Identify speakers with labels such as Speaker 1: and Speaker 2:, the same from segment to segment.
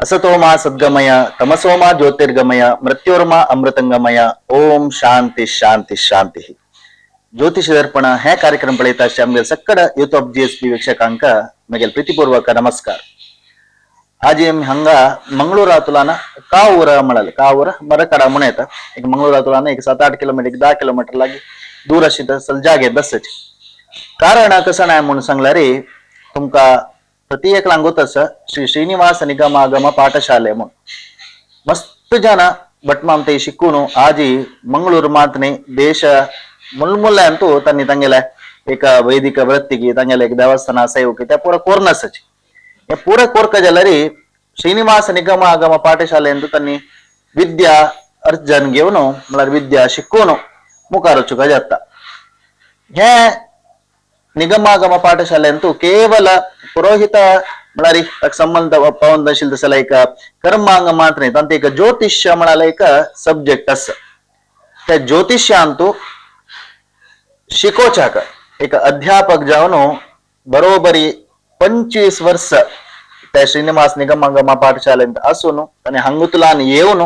Speaker 1: असतोमा सद्गमय, तमसोमा ज्योतिर्गमय, मृत्योर्मा अमृतंगमय. ओम शांती शांती शांती. ज्योतिष दर्पण हे कार्यक्रम पळयता आमगेल सक्कड यूट्यूब जीएसपी वीक्षकांक मगेल प्रीतिपूर्वक नमस्कार. आज हांगा मंगळूरातुलान कावूर म्हणाले, कावूर मरकड म्हण येता. एक मंगळूरातुलान एक 7-8 किलोमीटर, एक 10 किलोमीटर लागी दूर अशी तसल जागे बसची. कारण कसं नाही म्हणून सांगला रे तुमका प्रति एक लागोतस श्री श्रीनिवास निगमागम पाठशाले म्हणून मस्त जन भटमाम ते शिकून आजी मंगळूर मातने देश मुलमुल्ले अंतू तन्नी ತಂಗೆಲೆ एक वैदिक वृत्तिಗೆ ತಂಗೆಲೆ एक ದೇವಸ್ಥಾನ ಸೇವಕಿ त्या ಪೂರ ಕೋರ್ನಸಚಿ हे ಪೂರ ಕೋರ್ಕ ಜಲರಿ ಶ್ರೀನಿವಾಸ ನಿಗಮಾಗಮ ಪಾಠಶಾಲೆ ಎಂದು ತನ್ನಿ ವಿದ್ಯಾ अर्जन घेवन म्हळ्यार विद्या शिकून मुखार वचूंक जाता. हे निगमागम पाठशाले अंतू केवल पुरोहित म्हळ्यार ताका संबंध पावंत आशिल्लें तसो एक कर्मांग मात्र न्ही, तांतूं एक ज्योतिष्य म्हळ्यार एक सब्जेक्ट आसा. त्या ज्योतिष्यांतू शिकोवच्याक एक अध्यापक जावन बरोबरी 25 वर्स त्या श्रीनिवास निगमागम पाठशालेंत आसून आनी हांगुतल्यान येवन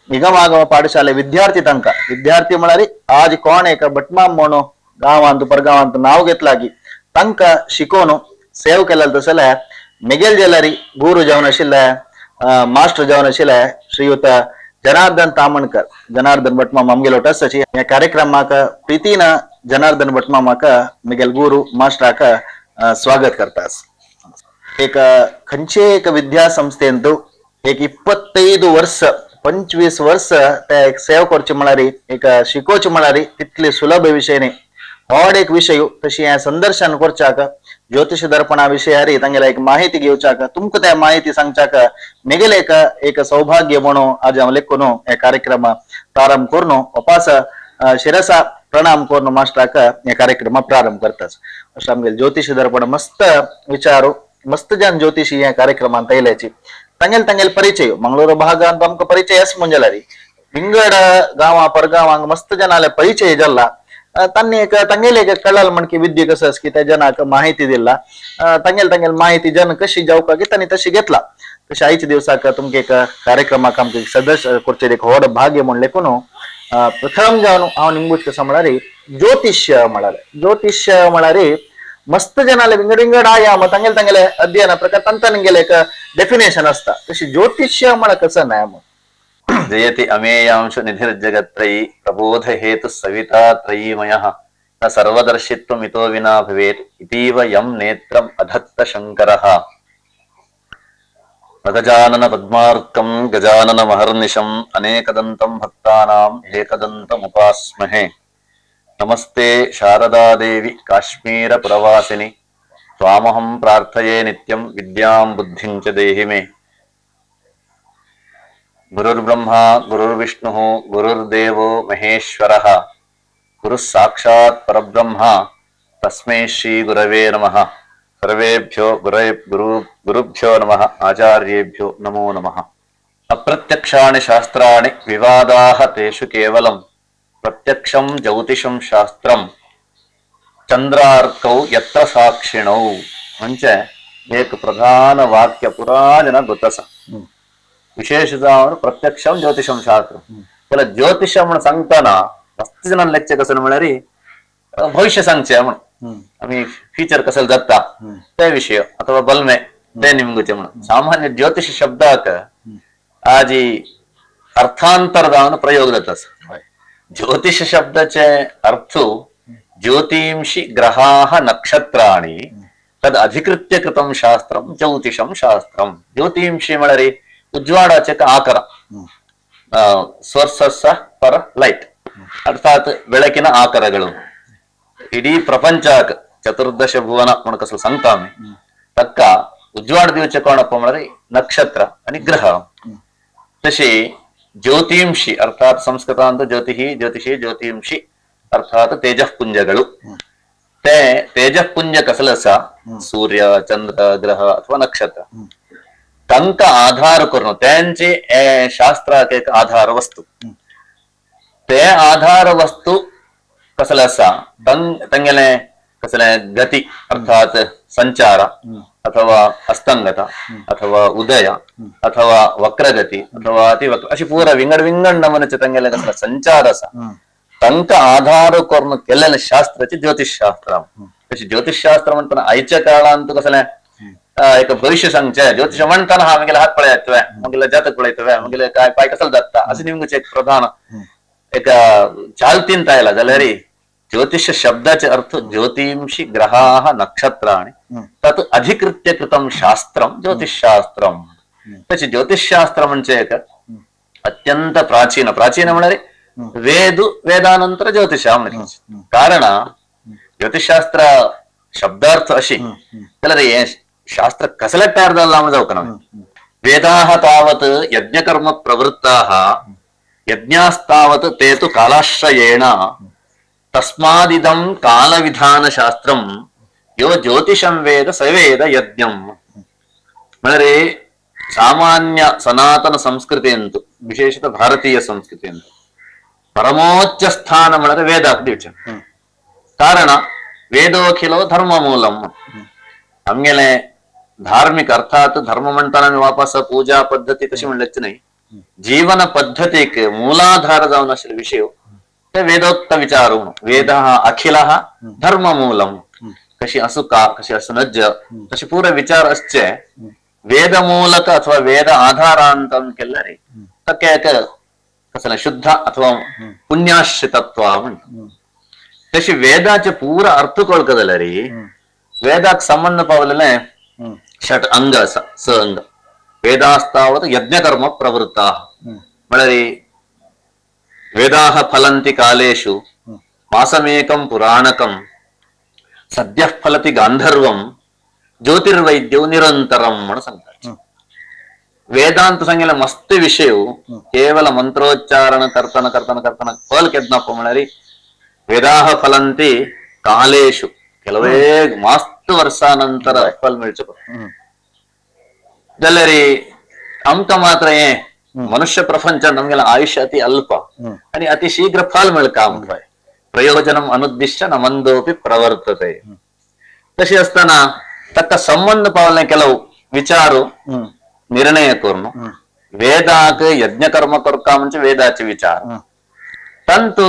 Speaker 1: निगमागम पाठशाले विद्यार्थी तांकां विद्यार्थी म्हळ्यार आज कोण एक भटमाम म्हणून गांवांत परगांवांत नांव घेतला की तांकां शिकोवन सेव केलें तसल्यार मेगेल जेलरी गुरू जावन आशिल्ले मास्टर जावन आशिल्ले श्रीयुत जनार्दन तामणकर, जनार्दन भटमाम आमगेलो आसाची. ह्या कार्यक्रमाक प्रितीन जनार्दन भटमामाक मेगेल गुरू मास्टराक स्वागत करतास. एक खंयचे एक विद्यासंस्थेंत एक 25 वर्स 25 वर्स ते एक सेव करचे म्हळ्यार एक शिकोवचे म्हळ्यार तितले सुलभ विशय न्ही, व्हड एक विशय. तशी हें संदर्शन करच्याक ज्योतिष दर्पणा विशयारी तांगेले एक माहिती घेवच्याक तुमकां त्या माहिती सांगच्याक मेगेले एक एक सौभाग्य म्हणून आज हांव लेखून हे कार्यक्रम प्रारंभ करून वापास शिरसा प्रणाम करून मास्टराक हे कार्यक्रम प्रारंभ करतास. अशें आमगेले ज्योतिष दर्पण मस्त विचारू मस्त जन ज्योतिषी ह्या कार्यक्रमांत येयल्याची तांगेले तांगेले परिचय मंगळूर भागांत आमकां परिचय आसा म्हणजे विंगड गांवां परगांवांक मस्त जनाले परिचय जाला. तांणी एक तांगेले एक कळल म्हण की विद्ये कसं की त्या जनाक माहिती दिला, तांगेले तांगेले माहिती जन कशी जावका की तांणी तशी घेतला. तशें आयच्या दिवसाक तुमकां एक कार्यक्रमाक आमकां सदस्य करचें एक व्हड भाग्य म्हण लेखून प्रथम जावन हांव निमगूच कसो म्हळ्यार ज्योतिष्य म्हळ्यार ज्योतिष्य म्हळ्यार मस्त जनाले विंगड विंगड आयाम तांगेले तांगेले अध्ययना प्रकार तांगेले एक डेफिनेशन आसता. तशी ज्योतिष्य म्हळ्यार कसं न्हय म्हण.
Speaker 2: जयति अमेयांशु निधिर्जगत्त्रयी प्रबोध हेतु सविता त्रयीमयः न सर्वदर्शित्वमितो विना भवेत् इतीव यं नेत्रम् अधत्त शङ्करः. गजानन पद्मार्कं गजानन महर्निशम् अनेकदन्तं भक्तानाम् एकदन्तमुपास्महे. नमस्ते शारदा देवी काश्मीरपुरवासिनि त्वामहं प्रार्थये नित्यं विद्यां बुद्धिं च देहि मे. गुरुर्ब्रह्मा गुरुर्विष्णुः गुरुर्देवो महेश्वरः गुरुः साक्षात् परब्रह्म तस्मै श्री गुरवे नमः. सर्वेभ्यो गुरुभ्यो नमः. आचार्येभ्यो नमो नमः. अप्रत्यक्षाणि शास्त्राणि विवादाः तेषु केवलं प्रत्यक्षं ज्योतिषं शास्त्रं चंद्रार्कौ यत्र साक्षिणौ म्हणजे एक प्रधान वाक्य पुराजन ಗೊತ್ತಸ. ವಿಶೇಷ ಪ್ರತ್ಯಕ್ಷಂ ಜ್ಯೋತಿಷಂ ಶಾಸ್ತ್ರ. ಕೆಲ ಜ್ಯೋತಿಷ म्हण सांगताना मस्त जण लेक्चर कसं म्हळ्यार भविष्य सांगचे म्हणून आम्ही फ्युचर कसं जाता ते विषय अथवा बलमे ते निमगुचे म्हणून सामान्य ज्योतिष शब्दाक आजी अर्थांतर प्रयोग जाता. ज्योतिष शब्दाचे अर्थ ज्योतिंषि ग्रहाः नक्षत्राणि तद अधिकृत्य कृतं शास्त्रं ज्योतिषं शास्त्रं. ज्योतिंषि म्हळ्यार उज्वाडाचे आಕಾರ, ಸೋರ್ಸಸ್ ಫಾರ್ ಲೈಟ್, ಅರ್ಥಾತ್ ಬೆಳಕಿನ ಆಕಾರಗಳು. ಇಡೀ ಪ್ರಪಂಚ ಚತುರ್ದಶ ಭುವನ म्हणकसं सांगता आमी तक्का उज्वाड दिवचे कोणप म्हळ्यार नक्षत्र आणि ग्रह. तशी ज्योतिंषि अर्थात संस्कृतांत ज्योतिः ज्योतिषी ज्योतिंषि अर्थात तेजःपुंजಗಳು. ते तेजःपुंज कसले आसा सूर्य चंद्र ग्रह अथवा नक्षत्र तांकां आधार करून त्यांचे शास्त्राक एक आधार वस्तू. ते आधार वस्तू कसले आसा तांगेले कसले गती अर्थात संचार अथवा अस्तंगत अथवा उदय अथवा वक्रगती अथवा अतिवक्र अशी पूरा विंगड विंगड नमून्याचे तांगेले कसले संचार आसा तांकां आधार करून केल्लें शास्त्राचे ज्योतिषशास्त्र. तशी ज्योतिषशास्त्र म्हणटना आयच्या काळांत कसलें एक भविष्य सांगचे ज्योतिष म्हणताना हा मगेले हात पळयतवे मगेले जातक पळयतवे मगेले काय पाय कसं जाता असे निमगचे एक प्रधान एक चालतीन आयला जाल्यार ज्योतिष शब्दाचे अर्थ ज्योतिंषि ग्रहाः नक्षत्राणि तत् अधिकृत्य कृतं शास्त्रं ज्योतिषशास्त्रं. तशी ज्योतिषशास्त्र म्हणजे एक अत्यंत प्राचीन प्राचीन म्हळ्यार वेद वेदानंतर ज्योतिष म्हणजे कारण ज्योतिषशास्त्र शब्दार्थ अशी जाल्यार हे शास्त्र कसले तयार जाल्लां म्हण जावंक ना. वेदाः तावत् यज्ञकर्म प्रवृत्ताः यज्ञास्तावत् ते तु कालाश्रयेण तस्मादिदं कालविधानशास्त्रं यो ज्योतिषं वेद स वेद यज्ञं. म्हळ्यार सामान्य सनातन संस्कृतेंतु विशेषतः भारतीय संस्कृतेंतु परमोच्च स्थान म्हळ्यार वेदाक दिवचें. कारण वेदोखिलो धर्ममूलम. आमगेले धार्मिक अर्थात धर्म म्हणटाना आमी वापस पूजा पद्दती तशी म्हणल्याच न्हय, जीवन पद्दतीक मूलाधार जावन आशिल्ले विशय ते वेदोक्त विचार. वेदः अखिलः धर्ममूलम कशी असू का कशी असू नज्ज तशी पूरा विचार असचे वेदमूलक अथवा वेद आधारांत केल्यार तक्के एक कसलें शुद्ध अथवा पुण्याश्रितत्व म्हणटा. तशी वेदाचे पूरा अर्थ कळका जाल्यार वेदाक संबंध पावलेले षट अंग आसा स अंग. वेदास्तावत् यज्ञकर्म प्रवृत्ताः म्हळ्यार वेदाः फलन्ति कालेषु मासमेकं पुराणकं सद्यः फलति गान्धर्वं ज्योतिर्वैद्यौ निरंतरं म्हण सांगता. वेदांत सांगेले मस्त विशय केवल मंत्रोच्चारण करतना करतना करतना फल केन्ना म्हळ्यार वेदाः फलन्ति कालेषु ಕೆಲವೇ ಮಸ್ತ್ ವರ್ಷ ನಂತರ ಫಲ मेळचें जाल्यार आमकां मात्र हे मनुष्य प्रपंच नमगेला आयुष्य अति अल्प आणि अति शीघ्र फल मेळका आमकां. प्रयोजनम अनुद्दिश्य न मंदोपि प्रवर्तते. तशी असताना ताका संबंध पावले ಕೆಲವು विचार निर्णय करून वेदाक यज्ञकर्म करका म्हणजे वेदाचे विचार तंतु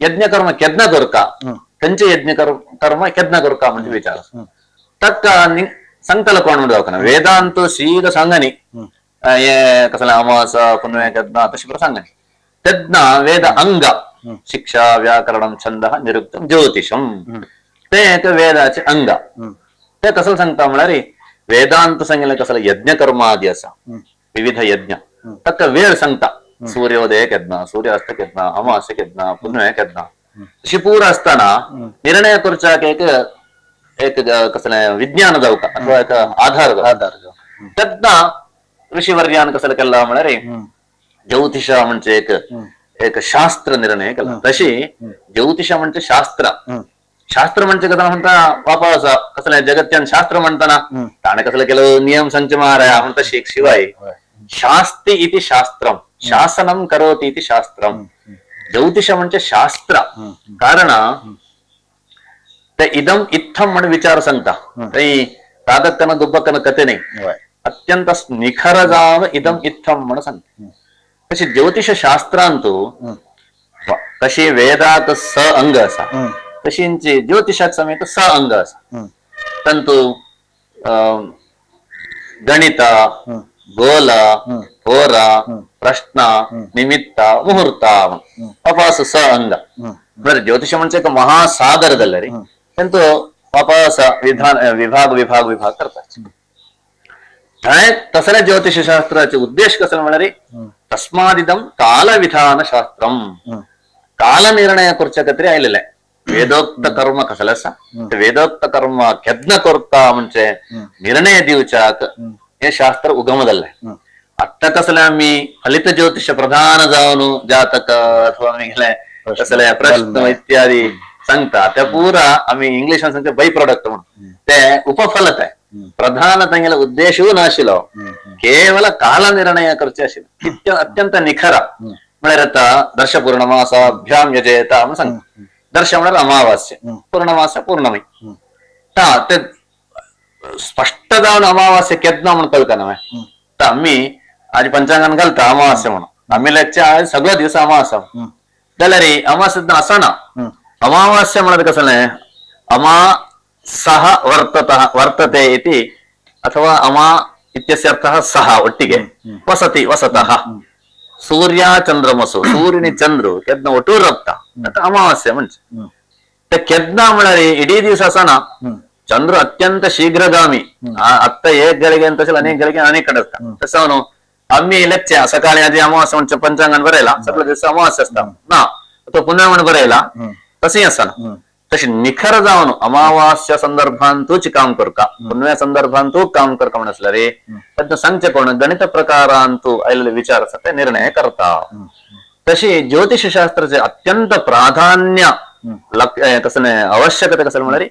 Speaker 2: यज्ञकर्म केन्ना करका खंयचे यज्ञ कर्म केन्ना करका म्हणजे विचार तक्का संकल्प कोण जावंक ना. वेदांत सीद सांगनी हे कसले अमावास पुनवे केन्ना तशें पुरो सांगनी तेन्ना वेद अंग शिक्षा व्याकरणं छंदः निरुक्तं ज्योतिषं ते एक वेदाचे अंग. ते कसं सांगता म्हळ्यार वेदांत सांगितलें कसले यज्ञकर्मादी आसा विविध यज्ञ ताका वेळ सांगता सूर्योदय केन्ना सूर्यास्त केन्ना अमावास्या केन्ना पुनवे केन्ना अशी पूर असताना निर्णय करच्याक एक एक कसलें विज्ञान जावका अथवा एक आधार आधार तेन्ना ऋषिवर्यान कसलें केल्लां म्हळ्यार ज्योतिष म्हणजे एक एक शास्त्र निर्णय केला. तशी ज्योतिष म्हणजे शास्त्र शास्त्र म्हणजे कसं म्हणता वापस कसलें जगत्यान शास्त्र म्हणताना ताणें कसले केलं नियम सांगचे माराया म्हणटा शेख शिवाय शास्ति इति शास्त्रम शासनं करोति इति शास्त्रम. ज्योतिष म्हणजे शास्त्र कारण ते इदम इत्थम म्हण विचार सांगता ते रागक्कन गुब्बक्कन कथे न्ही अत्यंत निखर जावन इदम इत्थम म्हण सांगता. तशी ज्योतिष शास्त्रांतु कशी वेदाक स अंग आसा तशींची ज्योतिषाक समेत स अंग आसा. तंतु गणित गोल होरा प्रश्न निमित्त मुहूर्त वापस स अंग. बरं ज्योतिष म्हणजे एक महासागर जाल्यार तंतु वापस विधान विभाग विभाग विभाग करतात. थंय तसले ज्योतिष शास्त्राचे उद्देश कसले म्हळ्यार तस्मादिदं कालविधान शास्त्रम कालनिर्णय करच्या खातीर आयलेलें. वेदोक्त कर्म कसलें आसा वेदोक्त कर्म केन्ना करता म्हणजे निर्णय दिवच्याक हे शास्त्र उगम जाल्लें. आत्तां कसलें आमी फलित ज्योतिष प्रधान जावन जातक अथवा आमी कसले प्रश्न इत्यादी सांगता ते पुरा आमी इंग्लिशान सांगता बाय प्रोडक्ट म्हणून ते उपफलत आहे. प्रधान तांगेलो उद्देशूय नाशिल्लो केवल कालनिर्णय करचे आशिल्लो अत्यंत निखर म्हळ्यार आतां दर्शपूर्णमासाभ्याम यजेता म्हूण सांगता. दर्श म्हळ्यार अमावास्य पूर्णमास पूर्णमी ते स्पष्ट जावन अमावास्य केन्ना म्हण कळटा नव्हे. तर आम्ही आज पंचांगान घालता अमावास्य म्हणून आम्ही लेगचे आज सगळ्या दिवस अमावास्य जाल्यार अमावास्य आसना. अमावास्य म्हणत कसलें अमा सह वर्ततः वर्तते इति अथवा अमा इत्यस्य अर्थः सह ಒಟ್ಟಿಗೆ वसति वसतः सूर्य चंद्रमसु सूर्यनि चंद्र केन्ना ಒಟ್ಟು ರಕ್ತ ಅಮಾವಾಸ್ಯ म्हणजे ते केन्ना म्हळ्यार इडीं दिवस आसना. ಚಂದ್ರ ಅತ್ಯಂತ ಶೀಘ್ರಗಾಮಿ ಅತ್ತ ಏಕ್ ಗಳಿಗೆ ಅಂತ ಅನೇಕ ಗಳಿಗೆ ಅನೇಕ ಕಡೆ तसं ಅವನು आम्ही लेगचे सकाळी आधी अमावास्य म्हणजे पंचांगान बरयला सगळे दिवस अमावास्य आसता ना तो पुन्हा म्हण बरयला तशें आसना. तशें निखर जावन अमावास्य संदर्भांतूच काम करका पुनव्या संदर्भांतू काम करका म्हण आसल्यार रे तेन्ना सांगचें कोण गणित प्रकारांतू आयिल्ले विचार आसा ते निर्णय करता. तशी ज्योतिषशास्त्राचे अत्यंत प्राधान्य कसलें आवश्यकता कसलें म्हळ्यार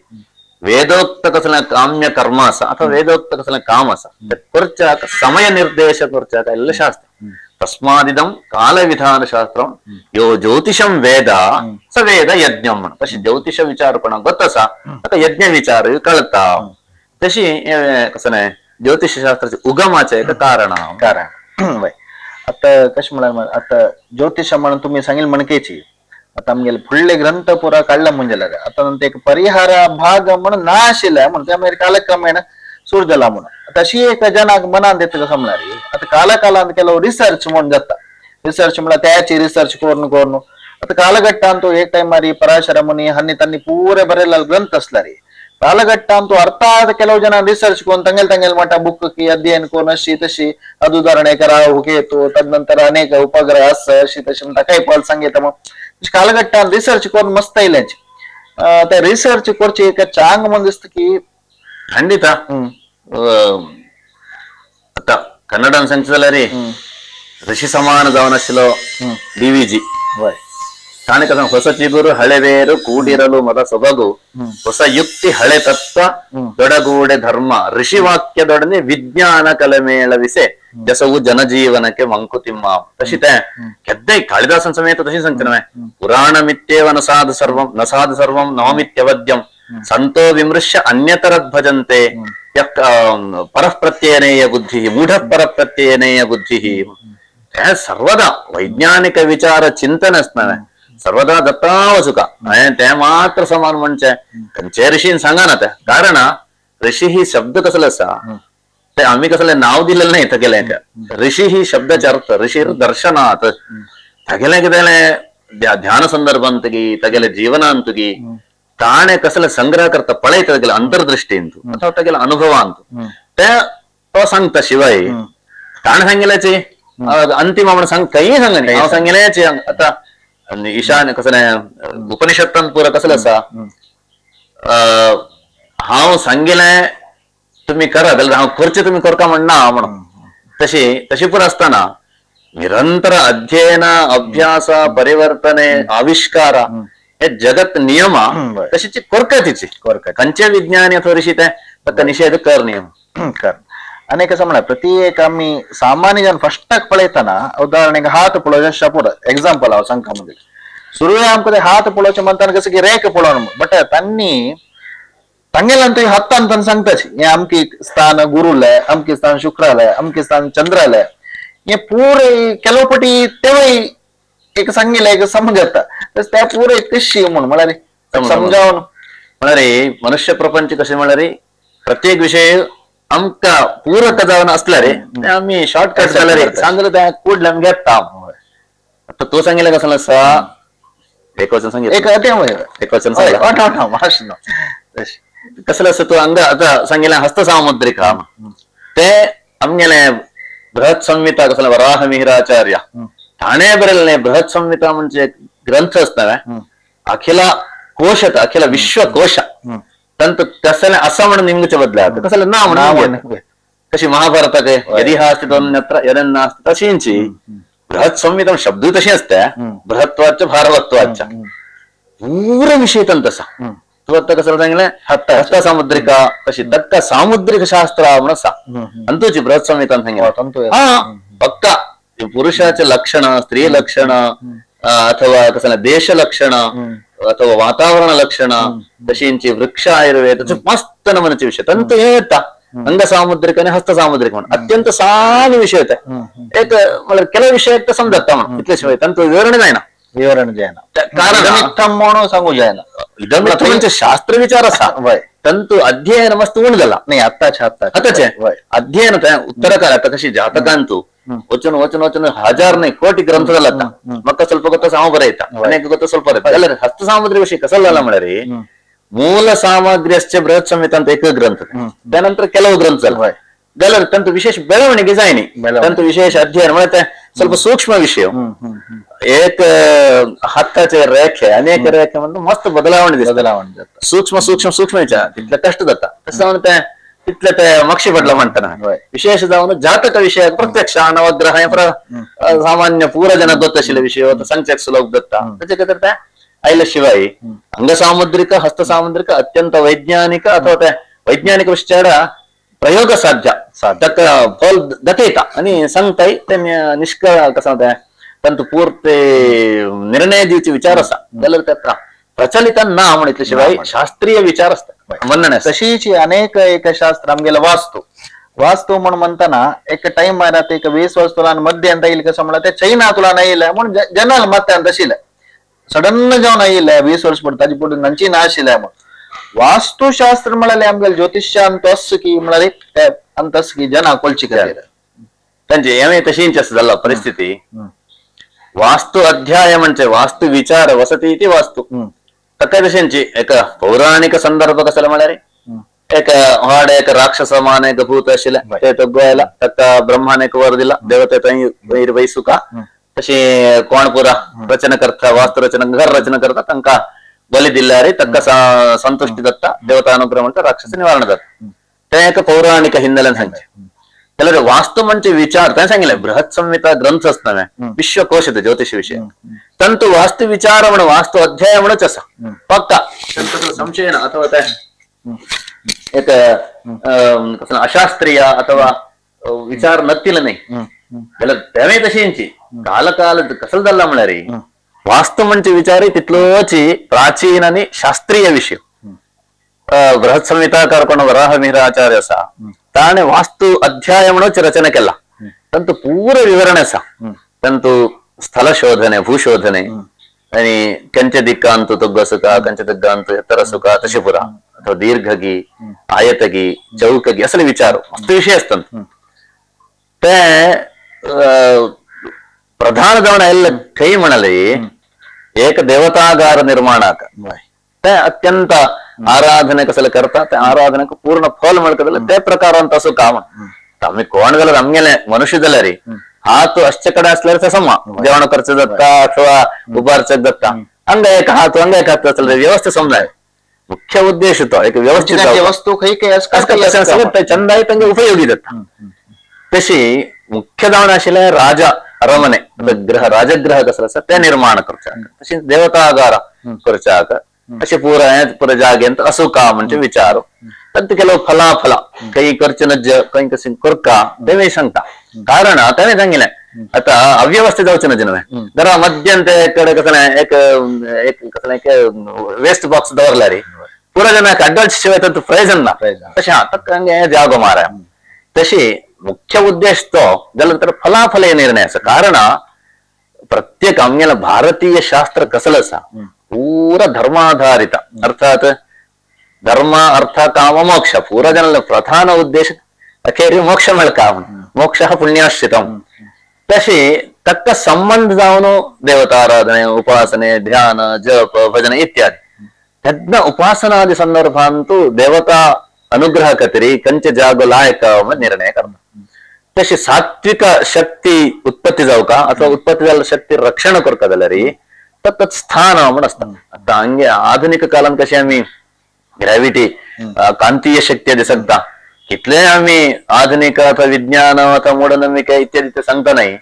Speaker 2: वेदोक्त कसलें काम्य कर्म आसा अथवा वेदोक्त कसलें काम आसा ते करच्याक समय निर्देश करच्याक आयिल्लें शास्त्र. तस्मादिदं कालविधानशास्त्रं यो ज्योतिषं वेद स वेद यज्ञं म्हण. तशी ज्योतिष विचार कोणाक गोत आसा ताका यज्ञ विचार कळता. तशी कसलें ज्योतिषशास्त्राचे उगमाचें एक कारण
Speaker 1: कारण. आता कशें म्हळ्यार आता ज्योतिष म्हणून तुमी सांगिल म्हणकेची आता आमगेले फुडले ग्रंथ पुरा काडला म्हणजे आता नंतर एक परिहार भाग म्हणून ना आशिल्ले म्हणून त्या मागीर कालक्रमेण सुरू जाला म्हणून तशी एक जनाक मनान येता कसं म्हळ्यार आता कालकालान ಕೆಲವು रिसर्च म्हणून जाता. रिसर्च म्हळ्यार त्याची रिसर्च करून करून आता कालघट्टांतू एक टायमारी पराशर मुनी हन्नी तन्नी पूरे बरेला ग्रंथ असला रे ಕಾಲಘಟ್ಟ ಅರ್ಥ ಆದ ಕೆಲವು ಜನ ರಿಸರ್ಚ್ ಕೊಂಡು ತಂಗೆಲ್ ತಂಗೆಲ್ ಮಠ ಬುಕ್ ಅಧ್ಯಯನ ಕೋನ್ ಅशी तशी ಅದು ಉದಾಹರಣೆ ರಾಹು ಕೇತು ತದನಂತರ ಅನೇಕ ಉಪಗ್ರಹ अशी तशी म्हणटा काही पल सांगितलं मग कालघट्टान रिसर्च करून मस्त आयल्याची ते रिसर्च करची एक चांग म्हण दिसता की
Speaker 2: ಖಂಡಿತ. आता कन्नडान सांगचें जाल्यार ಋಷಿ ಸಮಾನ जावन आशिल्लो ಡಿ ವಿ ಜಿ ತಾನೇ ಕಥನ ಹೊಸ ಚಿಗುರು ಹಳೆವೇರು ಕೂಡಿರಲು ಮದ ಸೊಬಗು ಹೊಸ ಯುಕ್ತಿ ಹಳೆ ತತ್ವ ದೊಡಗೂಡೆ ಧರ್ಮ ಋಷಿ ವಾಕ್ಯದೊಡನೆ ವಿಜ್ಞಾನ ಕಲಮೇಳವಿಸೆ ಜಸವು ಜನಜೀವನಕ್ಕೆ ಮಂಕುತಿಮ್ಮ. ತಶಿತೆ ಕೆದ್ದೆ ಕಾಳಿದಾಸನ ಸಮೇತ ತಶಿ ಸಂಚನವೇ ಪುರಾಣಮಿತ್ಯೇವ ನ ಸಾಧು ಸರ್ವಂ ನ ಸಾಧು ಸರ್ವಂ ನವಮಿತ್ಯವದ್ಯಂ ಸಂತೋ ವಿಮೃಶ್ಯ ಅನ್ಯತರದ್ ಭಜಂತೆ ಪರಃಪ್ರತ್ಯಯನೇಯ ಬುದ್ಧಿ ಮೂಢ ಪರಪ್ರತ್ಯಯನೇಯ ಬುದ್ಧಿ. ಸರ್ವದಾ ವೈಜ್ಞಾನಿಕ ವಿಚಾರ ಚಿಂತನೆ असणार सर्वदा दत्तावसुका ते मात्र समान म्हणजे खंयचे ऋषीन सांगा ना ते कारण ऋषी ही शब्द कसलो आसा ते आम्ही कसले नाव दिलेलं नाही थगेले ऋषी ही शब्दाचे अर्थ ऋषी दर्शनात थगेले कितें ध्यान संदर्भांतगी तगेले जीवनांतगी ताणे कसले संग्रह करता पळयता तगेले अंतर्दृष्टींतू अथवा तगेले अनुभवांतू ते तो सांगता. शिवाय ताणे सांगिल्ल्याची अंतिम म्हण सांग काही सांगनी हांव सांगिल्ल्याची आता ईशान कसलें उपनिषत्तान पुरा कसलें आसा हांव सांगिल्लें तुमी करा जाल्यार हांव करचें तुमी करका म्हणना म्हणून तशी तशी पुरा आसतना निरंतर अध्ययन अभ्यास परिवर्तने आविष्कार हे जगत नियम तशीची करका तिची खंयचे विज्ञानी अथवा ऋषी ते ताका निषेध कर नियम
Speaker 1: कर. अनेक म्हळ्यार प्रत्येक आमी सामान्य जन फस्टाक पळयतना उदाहरणेक हात पळोवचें पुरो एक्झाम्पल हांव सांगता म्हणजे सुरवे आमकां ते हात पळोवचें म्हणटाना कसं की रेख पळोवन बट तांणी तांगेल्यान तुवें हातान तांणी सांगताची हें अमकी स्थान गुरुलें अमकी स्थान शुक्रालें अमकी स्थान चंद्रालें हें पुरे ಕೆಲವು पटी तेवय एक सांगिल्लें एक समज येता त्या पुरे कशी म्हूण म्हळ्यार समजावन
Speaker 2: म्हळ्यार मनुष्य प्रपंच कशें म्हळ्यार प्रत्येक विशय आमकां पूरक जावन आसल्यार ते आमी शॉर्टकट जाल्यार सांगले ते कुडले आमी घेता. आतां तूं सांगिल्लें कसलें आसा एक वचन सांगितलें एक वचन सांगलें कसलें आसा तूं हांगा आतां सांगिल्लें हस्त सामुद्रिका ते आमगेलें बृहत् संहिता कसलें वराह मिहिराचार्य ताणें बरयल्लें बृहत् संहिता म्हणजे ग्रंथ आसता अखिल कोश अखिल विश्वकोश ತಂತು ಕಸಲೆ ಅಸ म्हणून निमगचे बदला कसले ना म्हणून कशी महाभारताक यदि हास्ति तन्यत्र यदन्नास्ति तशींची बृहत् संहिता शब्द तशी असते बृहत्वाच्च भारवत्वाच्च पूरा विषय तसा तू आता कसं सांगले हस्त सामुद्रिका तशी दत्त सामुद्रिक शास्त्र म्हणून सा अंतूची बृहत् संहिता सांगितलं हा पक्का पुरुषाचे लक्षण स्त्री लक्षण अथवा कसं देश लक्षण ಅಥವಾ ವಾತಾವರಣ ಲಕ್ಷಣ ತಶಿಂಚಿ ವೃಕ್ಷ ಆಯುರ್ವೇದ ಮಸ್ತ್ ನಮನಚಿ ವಿಷಯ ತಂತು ಏತ ಅಂಗ ಸಾಮುದ್ರಿಕನೇ ಹಸ್ತ ಸಾಮುದ್ರಿಕ ಅತ್ಯಂತ ಸಾನಿ ವಿಷಯ ಏಕ ಕೆಲವು ವಿಷಯ ಸಮದತ್ತ ಇತ್ಲೆ ತಂತು ವಿವರಣೆ ಜಾಯನ
Speaker 1: ವಿವರಣೆ ಜಾಯನ ಕಾರಣ ಸಂಗು ಜಾಯನ
Speaker 2: ಇದನ್ನು ಶಾಸ್ತ್ರ ವಿಚಾರ ತಂತು ಅಧ್ಯಯನ ಮಸ್ತ್ ಉಣದಲ್ಲ ಅತ್ತಚೆ ಅಧ್ಯಯನ ಉತ್ತರ ಕಾಲ ತಕಶಿ ಜಾತಕಾಂತು ವಚನ ವಚನ ವಚನ ಹಜಾರ್ ನೇ ಕೋಟಿ ಗ್ರಂಥದಲ್ಲ ಮಕ್ಕ ಸ್ವಲ್ಪ ಗೊತ್ತ ಸಾಮ ಬರೈತ ಅನೇಕ ಗೊತ್ತ ಸ್ವಲ್ಪ ಬರೈತ ಅಲ್ಲ ಹಸ್ತ ಸಾಮುದ್ರಿ ವಿಷಯ ಕಸಲ್ಲ ಮಾಡ್ರಿ ಮೂಲ ಸಾಮಗ್ರಿ ಅಷ್ಟೇ ಬೃಹತ್ ಸಂಹಿತ ಅಂತ ಏಕ ಗ್ರಂಥ ತದನಂತರ ಕೆಲವು ಗ್ರಂಥ ಅಲ್ಲ ತಂತು ವಿಶೇಷ ಬೆಳವಣಿಗೆ ಜಾಯಿನಿ ತಂತು ವಿಶೇಷ ಅಧ್ಯಯನ ಮತ್ತೆ ಸ್ವಲ್ಪ ಸೂಕ್ಷ್ಮ ವಿಷಯ ಏಕ ಹತ್ತಚೆ ರೇಖೆ ಅನೇಕ ರೇಖೆ ಒಂದು ಮಸ್ತ್ ಬದಲಾವಣೆ
Speaker 1: ಬದಲಾವಣೆ
Speaker 2: ಸೂಕ್ಷ್ಮ ಸೂಕ್ಷ್ಮ ಸೂಕ್ಷ್ಮ ವಿಚಾರ ತಿತ್ಲೆ ಕಷ್ಟದತ್ತ ತಿತ್ಲತೆ ಮಕ್ಷಿ ಬದಲ ಮಾಡ್ತಾನ ವಿಶೇಷದವನು ಜಾತಕ ವಿಷಯ ಪ್ರತ್ಯಕ್ಷ ನವಗ್ರಹ ಸಾಮಾನ್ಯ ಪೂರ ಜನ ಗೊತ್ತಶೀಲ ವಿಷಯ ಸಂಚಕ್ ಸುಲಭ ದತ್ತ ಐಲ ಶಿವಾಯಿ ಅಂಗ ಸಾಮುದ್ರಿಕ ಹಸ್ತ ಸಾಮುದ್ರಿಕ ಅತ್ಯಂತ ವೈಜ್ಞಾನಿಕ ಅಥವಾ ವೈಜ್ಞಾನಿಕ ವಿಚಾರ ಪ್ರಯೋಗ ಸಾಧ್ಯ ತಕ್ಕ ಫಲ್ ದತೇತ आणि सांगताय ते निष्क कसं ತಂತು ಪೂರ್ತಿ ನಿರ್ಣಯ दिवची विचार असा जाल्यार तेका प्रचलित ना म्हण इतले शिवाय शास्त्रीय विचार असता म्हणणें
Speaker 1: तशीच अनेक एक शास्त्र आमगेले वास्तू वास्तू म्हण म्हणताना एक टाइम मारात एक 20 वस्तुला मध्ये अंत येईल कसं म्हणलं ते चैना तुला नाही येईल म्हणून जनरल मत तशील सडन जाऊन येईल 20 वर्ष पडता ताजी पुढे नंची ना आशिल्लें म्हणून वास्तुशास्त्र म्हळ्यार आमगेले ज्योतिष्य अंतस की म्हळ्यार ते अंतस की जना कोलची खातीर
Speaker 2: तांचे हें तशींच आसा जाल्ला परिस्थिती वास्तु अध्याय म्हणजे वास्तु विचार वसती इति वास्तु तक्का तशेंची एक पौराणिक संदर्भ कसले म्हळ्यार एक वाड एक राक्षस मान एक भूत आशिल्लें ते तग्गोयला तक्का ब्रह्मान एक वर दिला देवते थंय वयर वैसुका तशी कोण पुरा रचना करता वास्तु रचना घर रचना करता तांकां बली दिल्यार तक्का संतुष्टी जाता देवता अनुग्रह म्हणटा राक्षस निवारण जाता तें एक पौराणिक हिन्नेल्यान सांगचें जाल्यार वास्तु म्हणजे विचार ताणें सांगिल्लें बृहत् संहिता ग्रंथ आसता विश्वकोश ज्योतिष विषय तंतु वास्तु विचार म्हण वास्तु अध्याय म्हणूच आसा पक्का तंतु संशय ना अथवा ते एक कसं अशास्त्रीय अथवा विचार नत्तील न्ही जाल्यार तेवें तशेंची काल काल कसलो जाल्ला म्हळ्यार वास्तु म्हणजे विचार तितलोच प्राचीन आनी शास्त्रीय विषय बृहत् संहिताकार कोण वराह मिहिराचार्य आसा ताणें वास्तु अध्याय म्हणूच रचना केला तंतु पूर विवरण आसा तंतु स्थल शोधने भूशोधने आनी कंचे दिक्कांतु तग्ग सुखा कंचे दिक्कांतु एत्तर सुखा तशें पुरा अथवा दीर्घगी आयतगी चौकगी असले विचार मस्त विषय आसतात ते प्रधान जावन आयिल्ले खंय म्हणाले एक देवतागार निर्माणाक ते अत्यंत आराधने कसले करता ते आराधनेक पूर्ण फल मेळटा जाल्यार ते प्रकारान तसो काम आमी कोण जाल्यार आमगेले मनुष्य जाल्यार हात अशे कडेन आसल्यार ते समा जेवण करचें जाता अथवा उबारचें जाता अंग एक हात अंग एक हात आसल्यार व्यवस्थित समजाय मुख्य उद्देश तो एक व्यवस्थित
Speaker 1: वस्तू खंय खंय
Speaker 2: चंदाय तांकां उपयोगी जाता तशी मुख्य जावन आशिल्लें राजा अरमने ग्रह राजग्रह कसलो आसा ते निर्माण करच्याक तशेंच देवतागार करच्याक अशें पुरा पुरा जागेंत असो का म्हणजे विचार तांतूं ಕೆಲವು फलाफला खंय करचें नज्ज खंय कशें करका तेंय सांगता कारण ताणें सांगिल्लें आतां अव्यवस्थित जावचें नज न्हय घरा मध्यंत कडेन कसलें एक एक कसलें एक वेस्ट बॉक्स दवरल्यार पुरा जनाक अडल्ट शिवाय तातूंत प्रयोजन ना तशें आतां हांगा जागो मारा तशी मुख्य उद्देश तो जाल्यार तर फलाफल हे निर्णय आसा कारण प्रत्येक आमगेलें भारतीय शास्त्र कसलें आसा पूरा धर्माधारित अर्थात धर्म अर्थ काम मोक्ष पूरा जन प्रधान उद्देश अखेरी मोक्ष मेळका मोक्ष पुण्याश्रितम तशी तक्क संबंध जावन देवताराधने उपासने ध्यान जप भजन इत्यादि तद्न उपासनादि संदर्भांतु देवता अनुग्रह खातीर कंचे जागो लायक निर्णय करता तशी सात्विक शक्ती उत्पत्ती जावका अथवा उत्पत्ती जाल्ल्या शक्ती रक्षण करता जाल्यार तत् स्थान म्हण आसता आतां हांगे आधुनिक कालान कशें आमी ग्रॅविटी कांतीय शक्ती आदी सांगता कितले आमी आधुनिक अथवा विज्ञान अथवा मूढनंबिके इत्यादी ते सांगता नाही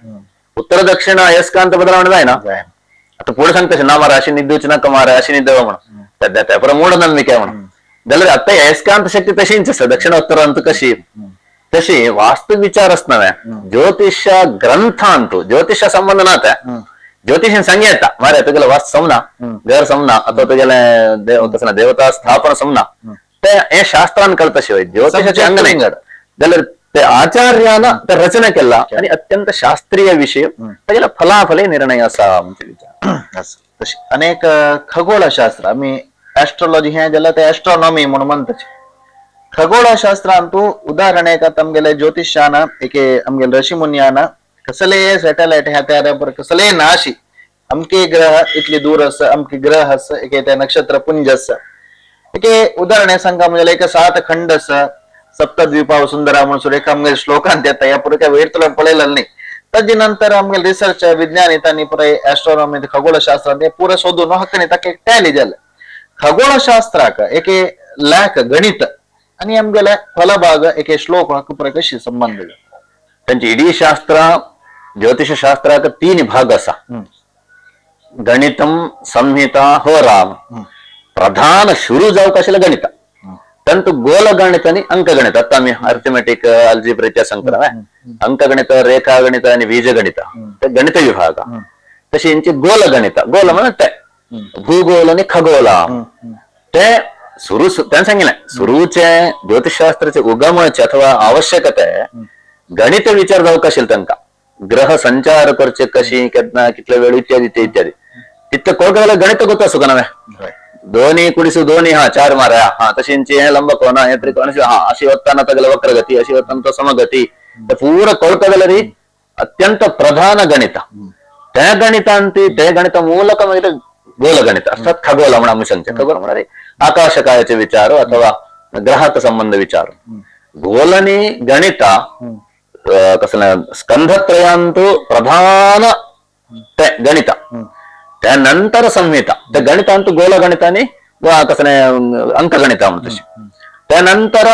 Speaker 2: उत्तर दक्षिण अयस्कांत बदलावण जायना आतां फुडें सांगता ना मारा अशी न्हिदूच नाका मारा अशी न्हिदवा म्हणून सद्या त्या परत मूढनंबिके म्हणून जाल्यार आतां अयस्कांत शक्ती तशीच आसा दक्षिण उत्तरांत कशी तशी वास्तु विचार आसना ज्योतिष ग्रंथांतु ज्योतिष संबंध ना त्या ज्योतिषान सांगे येता मारे तुगेले वास्तु समना घर समना अथवा तुगेले कसना देवता स्थापना समना ते हे शास्त्रान कळता शिवाय ज्योतिषाचे अंग नाही जाल्यार ते आचार्यान ते रचना केला आणि अत्यंत शास्त्रीय विषय तागेले फलाफले निर्णय आसा म्हणजे विचार.
Speaker 1: अनेक खगोलशास्त्र आमी एस्ट्रोलॉजी हे जाल्यार ते एस्ट्रॉनॉमी म्हणून म्हणटाचे. खगोलशास्त्रांतू उदाहरण एक आमगेले ज्योतिषान एके आमगेले ऋषिमुनियान कसले सॅटेलाइट ह्या त्या कसले नाशी अमके ग्रह इतली दूर आसा अमके ग्रह आसा एके ते नक्षत्र पुंज आसा. एके उदाहरण सांगा म्हणजे एक 7 खंड आसा सप्तद्वीपा वसुंधरा म्हणून एक आमगेले श्लोकांत येता ह्या पुरो काय वयर तुला पळयलें न्ही. ताजे नंतर आमगेले रिसर्च विज्ञानी तांणी पुराय एस्ट्रॉनॉमी खगोलशास्त्रांत हे पुरो सोदून हक्क ताका एक टॅली जालें. खगोलशास्त्राक एके लेख गणित आणि आमगेले फलभाग एके श्लोक हाका पुराय कशी संबंध.
Speaker 2: तांची इडी शास्त्र ज्योतिष शास्त्राक 3 भाग आसा. गणितम संहिता होराम. प्रधान सुरू जावंक आशिल्लें गणित तांतू गोल गणित आनी अंकगणित. आतां आमी अर्थमेटीक अल्जिब्रा इत्यादी सांगता अंकगणित रेखागणित आनी बीजगणित ते गणित विभाग. तशी हेंची गोल गणित गोल म्हणल्यार ते भूगोल आनी खगोल ते सुरू त्याने सांगितलं सुरूचे ज्योतिषशास्त्राचे उगमाचे अथवा आवश्यकते गणित विचार जावंक आशिल्लो तांकां ग्रह संचार करचे कशी केन्ना कितले वेळ इत्यादी ते इत्यादी तितले कळका जाल्यार गणित गोत आसूंक ना दोन्ही कुडिसू दोन्ही हा 4 मारा हा तशींची हे लंब कोना हे त्रिकोण हा अशी वत्ताना तागेले वक्रगती अशी वत्ताना तो समगती पूरा कळका जाल्यार अत्यंत प्रधान गणित त्या गणितांती ते गणित ಮೂಲಕ मागीर गोलगणित अर्थात खगोल म्हणून आमी सांगचे. खगोल म्हळ्यार आकाशकायाचे विचार अथवा ग्रहाक संबंध विचार. गोल आनी गणित कसले स्कंधत्रयांतु प्रधान ते गणित त्यानंतर संहिता ते गणितांतु गोलगणित आनी कसले अंकगणित म्हणटा तशें. त्यानंतर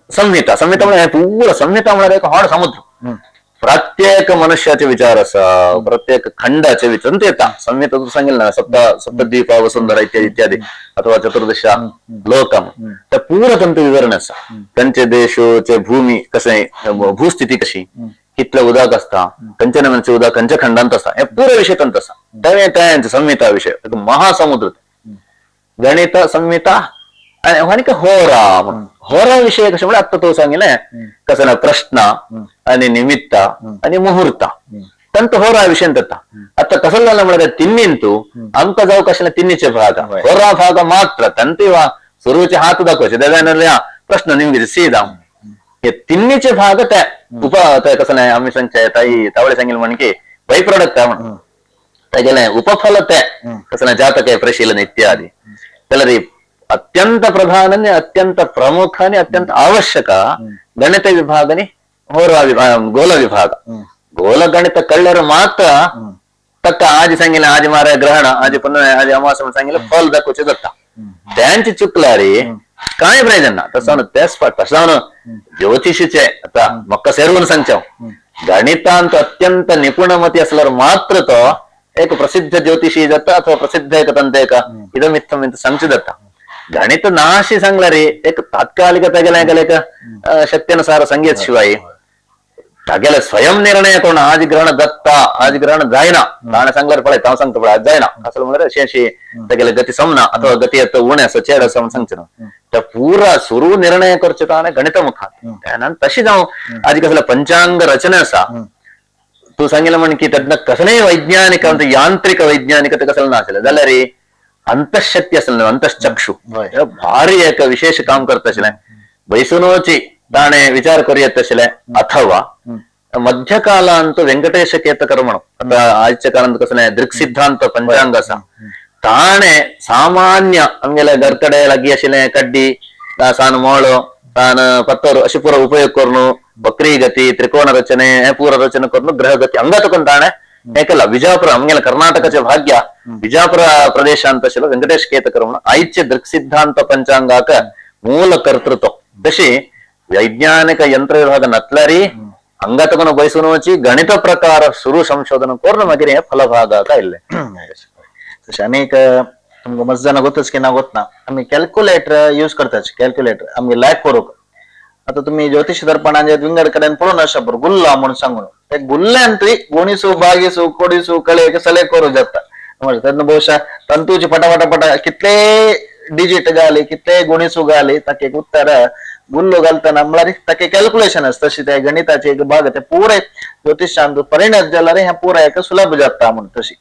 Speaker 2: संहिता संहिता म्हळ्यार पूरा संहिता म्हळ्यार एक व्हड समुद्र प्रत्येक मनुष्याचे विचार आसा प्रत्येक खंडाचे विचार येता. संहिता तूं सांगितलं ना सप्तद्वीपा वसुंधरा इत्यादी इत्यादी अथवा चतुर्दशा लोकम ते पूरा तांचो विवरण आसा. तांचे देशोचे भूमी कशें भूस्थिती कशी कितले उदक आसता खंयचे नमनचे उदक खंयच्या खंडांत आसा हे पुरो विशय तांचो आसा. ते तेंच संहिता विशय महासमुद्र गणित संहिता आनी होरा होरा विषय कशें म्हळ्यार आत्तां तूं सांगिल्लें कसं ना प्रश्न आनी निमित्त आनी मुहूर्त तांचो होरा विशयान जाता. आतां कसो जालें म्हळ्यार तिन्नींतू आमकां जावंक आशिल्ले तिन्नीचे भाग होरा भाग मात्र तांचे वा सुरूचे हात दाखोवचे जाल्यार प्रश्न निमगीर सीधा हे तिन्नीचे भाग ते उप ते कसं आमी सांगचे ताई तावळे सांगिल्लें म्हण की बाय प्रोडक्ट म्हणून तागेलें उपफल ते कसं जातक परिशीलन इत्यादी. जाल्यार अत्यंत प्रधान अत्यंत प्रमुख आणि अत्यंत आवश्यक गणित विभाग आणि होरा विभाग गोल विभाग. गोल गणित कळल्यार मात्र तक्क आज सांगितलं आज मारा ग्रहण आज पुन्हा आज अमावास्या सांगितलं फल दाखोवचें जाता. त्यांचे चुकल्यार काय प्रयोजन ना. तसं तेच फाट तसं ज्योतिषीचे आता म्हाका सेरून सांगचें गणितांत अत्यंत निपुणमती असल्यार मात्र तो एक प्रसिद्ध ज्योतिषी जाता अथवा प्रसिद्ध एक तंत्र इदमित्थम सांगचें जाता. गणित नाशी सांगला रे एक तात्कालिक तागेले एक शक्त्यनुसार संगीत शिवाय तागेले स्वयं निर्णय कोण आज ग्रहण दत्ता आज ग्रहण जायना ताणें सांगल्यार पळय हांव सांगता पळय आज जायना असं म्हळ्यार अशी अशी तागेले गती समना अथवा गती येता उणें आसा चेड आसा म्हूण सांगचें ना. ते पुरा सुरू निर्णय करचे ताणें गणित मुखार. तशी जावं आज कसले पंचांग रचना आसा तूं सांगिल्लें म्हण की तेन्ना कसलेय वैज्ञानिक यांत्रिक वैज्ञानिक ते कसलें नाशिल्लें जाल्यार अंतःशक्ती आसलें अंतश्चक्षु भारी एक विशेष काम करता आशिल्लें बैसुनोची ताणें विचार करूं येता आशिल्लें. अथवा मध्यकालांत वेंकटेश केतकर म्हणून आतां आयच्या काळांत कसलें दृक्सिद्धांत पंचांग आसा ताणें सामान्य आमगेले घरकडे लागीं आशिल्लें कड्डी सान मोळो तान पत्तोर अशें पुरो उपयोग करून बकरी गती त्रिकोण रचने हे पुरो रचना करून ग्रहगती हांगा तुका ताणें हे केला. विजापुर आमगेले कर्नाटकाचे भाग्य विजापुर प्रदेशांत आशिल्लो वेंकटेश केतकर म्हणून आयचे दृक्सिद्धांत पंचांगाक मूल कर्तृत्व. तशी वैज्ञानिक यंत्र विभाग नतल्यारी हांगा तुका बयसून गणित प्रकार सुरू संशोधन करून मागीर हे फलभागाक आयिल्लें.
Speaker 1: तशें आनी एक तुमकां मस्त जाणां गोतच की ना गोतना आमी कॅल्क्युलेटर यूज करतात. कॅल्क्युलेटर आमगे लायक करूंक आतां तुमी ज्योतिष दर्पणान विंगड कडेन पळोवन आसा बरो गुल्ला म्हणून सांगून ते गुल्ल्यांतूय गुणिसू बागिसू कोडिसू कळे सले करू जाता. तेन्ना ಬಹುಶಃ ತಂತೂಚಿ ಪಟ ಪಟ ಪಟ कितले डिजिट घाले कितले गुणिसू घाले ताका एक उत्तर गुल्लो घालतना म्हळ्यार ताका कॅल्क्युलेशन आसता. तशी त्या गणिताचे एक भाग ते पुरे ज्योतिषांत परिणत जाल्यार हें पुराय एक सुलभ जाता म्हूण. तशी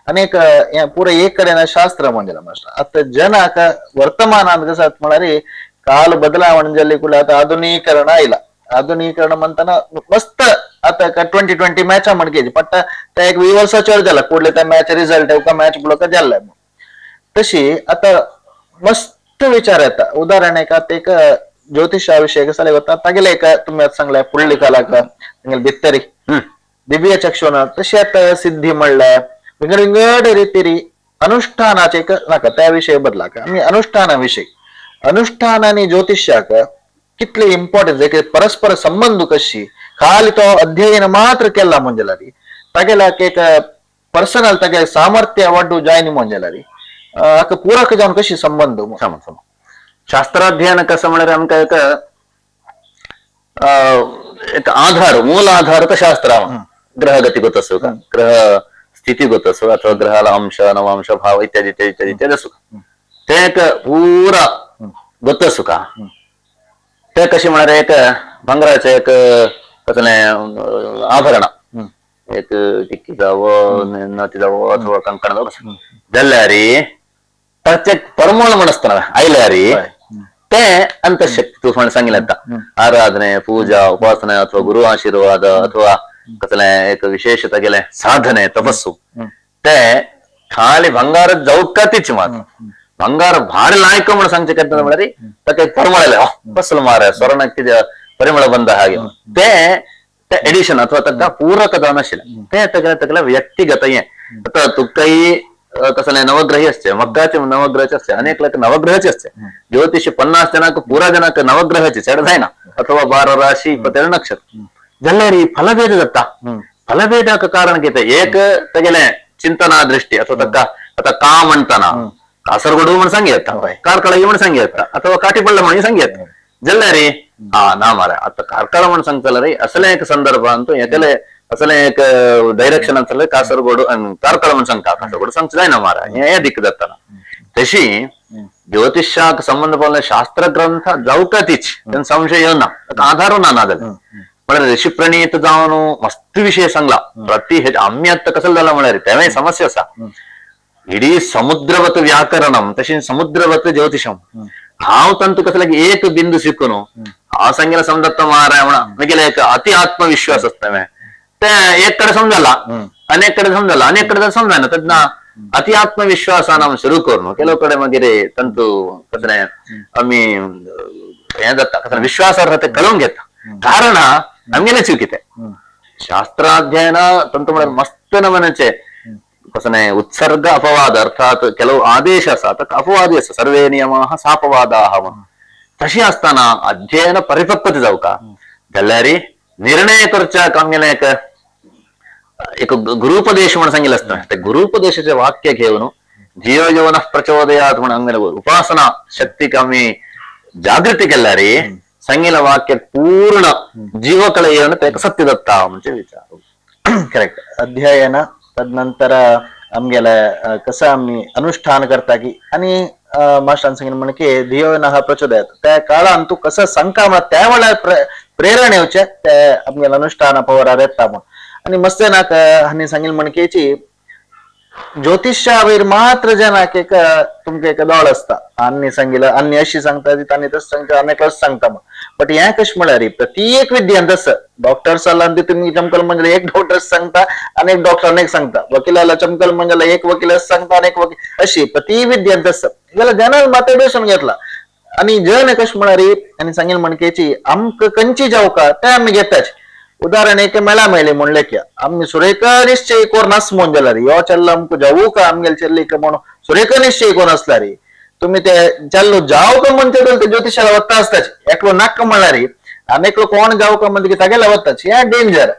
Speaker 1: आनी एक हें पुराय एक कडेन शास्त्र म्हणजे मास्टर. आतां जनाक वर्तमानांत कसं म्हळ्यार काल बदलावण जाल्ली कुडले आतां आधुनीकरण आयला. आधुनीकरण म्हणताना मस्त आता 2020 मॅच म्हणकेची पट्टा त्या एक वर्साचेर जाला कुडले त्या मॅच रिझल्ट येवका मॅच ब्लॉक जाल्ले. तशी आता मस्त विचार येता. उदाहरण एक आता एक ज्योतिषा विषय कसं वता तागेले एक तुम्ही आता सांगले पुंडलिकालाक तांगेले बित्तरी दिव्य चक्षुन तशी आता सिद्धी म्हणल्या विंगड विंगड रितीरी अनुष्ठानाचे एक नाका त्या विषय बदलाक आमी अनुष्ठाना विषय अनुष्ठान आणि ज्योतिषाक कितले इम्पॉर्टन्स एक परस्पर संबंध कशी खाली तो अध्ययन मात्र केला म्हणजे तागेला एक पर्सनल तागे सामर्थ्य वाडू जायनी म्हणजे पूरक जावन कशी संबंध
Speaker 2: सम सम शास्त्राध्ययन कसं म्हळ्यार आमकां एक एक आधार मूल आधार शास्त्र ग्रहगती गोत आसू ग्रह स्थिती गोत आसू अथवा ग्रहाला अंश नवांश भाव इत्यादी इत्यादी इत्यादी इत्यादी आसू ते एक पुरा गोत आसू का ते कशें म्हळ्यार एक भांगराचें एक कसलें आभरण एक टिक्की जावो नती जावो अथवा कंकण जावो कसं जाल्यार ताचे परमळ म्हण आसतना आयल्यार ते अंतशक्ती तूं म्हण सांगिल्लें आतां आराधने पूजा उपासना अथवा गुरु आशीर्वाद अथवा कसलें एक विशेष तागेलें साधने तपस्सु ते खाली भांगार जावका तीच मात भांगार भारी लायक म्हण सांगचें केन्ना म्हळ्यार ताका एक परमळ आयलें कसलो मारे स्वर्णाक कितें परिमळ बंद आहा ते ते एडिशन अथवा ताका पूरक जावन आशिल्लें ते तागेलें तागेलें व्यक्तिगत हें. आतां तुकाय कसलें नवग्रही असते मग्गाचे नवग्रहाचे असते अनेक लोक नवग्रहाचे असते ज्योतिष 50 जणांक पुरा जणांक नवग्रहाचे चड जायना अथवा 12 राशी 22 नक्षत्र जाल्यार फलभेद जाता. फलभेदाक कारण कितें एक तागेलें चिंतना दृष्टी अथवा ताका आतां का म्हणटाना कासरगोड म्हण सांग येता कार्कळ म्हण सांग येता अथवा काटीपಳ್ಳ म्हण सांग येता जाल्यार हा ना मारे आतां कार्कळ म्हण सांगता रे असलें एक संदर्भांत हेतेले असलें एक डायरेक्शन आसलें कासरगोड कार्कळ म्हण सांगता कासरगोड सांगचें जायना मारा हें दिक्क जाता. तशी ज्योतिषाक संबंध पडले शास्त्र ग्रंथ जावका तीच तेन्ना संशय येवना ताका आधारू ना जाल्यार म्हळ्यार ऋषी प्रणीत जावन मस्त विशय सांगला प्रति आमी आतां कसलें जालां म्हळ्यार तेंय समस्या आसा इडी समुद्रवत व्याकरणम तशें समुद्रवत ज्योतिषम हांव तांतू कसलें एक बिंदू शिकून हांव सांगिल्लें समजता मारा म्हण मागीर एक अति आत्मविश्वास आसता ते एक कडेन समजला अनेक कडेन समजला अनेक कडेन समजना तेन्ना अति आत्मविश्वासान आमी सुरू करून ಕೆಲವು कडेन मागीर तांतू कसलें आमी हें जाता कसलें विश्वासार्हते कळोवन घेता कारण आमगेलें चूक कितें शास्त्राध्ययन तांतू म्हळ्यार मस्त नमनाचें कसलें उत्सर्ग अपवाद अर्थात ಕೆಲವು आदेश आसा ताका अपवादी आसा सर्वे नियमाः सापवादाः म्हणून तशें आसतना अध्ययन परिपक्वता जावका जाल्यार निर्णय करच्याक आमगेलें एक एक गुरुपदेश म्हण सांगिल्लें आसता ते गुरुपदेशाचें वाक्य घेवन जियो यो नः प्रचोदयात म्हण आमगेले उपासना शक्तीक आमी जागृती केल्यार सांगिल्लें वाक्य पूर्ण जीवकळे येवन तेका सत्य दत्ता म्हणजे विचार.
Speaker 1: करेक्ट. अध्ययन तदनंतर आमगेले कसं आमी अनुष्ठान करता की आनी मास्टरान सांगिल्लें म्हण की धियो नः प्रचोदयात त्या काळान तूं कसं सांगता म्हळ्यार त्या वेळार प्रेरणा येवचें ते आमगेले अनुष्ठान पवरार येता म्हण. आनी मस्त नाक हांणी सांगिल्लें म्हण की ज्योतिषावयर मात्र जनाक एक तुमकां एक दोळ आसता आनी सांगिल्लें आनी अशी सांगता तांणी तशें सांगता आनी एकलोच सांगता म्हण बट हें कशें म्हळ्यार प्रत्येक विद्यान तसं डॉक्टर जाल्यार तुमी चमकल म्हणजे एक डॉक्टर सांगता आनी एक डॉक्टर अनेक सांगता वकिलाला चमकल म्हणजे एक वकील सांगता आनी एक वकील अशी प्रति विद्यान तसं जाल्यार जनान माथ्यार बेसून घेतला आनी जन कशें म्हळ्यार आनी सांगिल्लें म्हणकेची आमकां खंयची जावका तें आमी घेताच. उदाहरण एक मेळा मेळ्ळी म्हणलें की आमी सुरेखा निश्चय कोर नास म्हूण जाल्यार ह्यो चल्लो आमकां जावू का आमगेले चल्ली म्हणून सुरेखा निश्चय कोर आसल्यार तुमी ते चल्लो जावं का म्हणचे ते ज्योतिषाला वता आसताच एकलो नाका म्हणल्यार आनी एकलो कोण जावं का म्हणटकीर तागेले वताच हें डेंजर.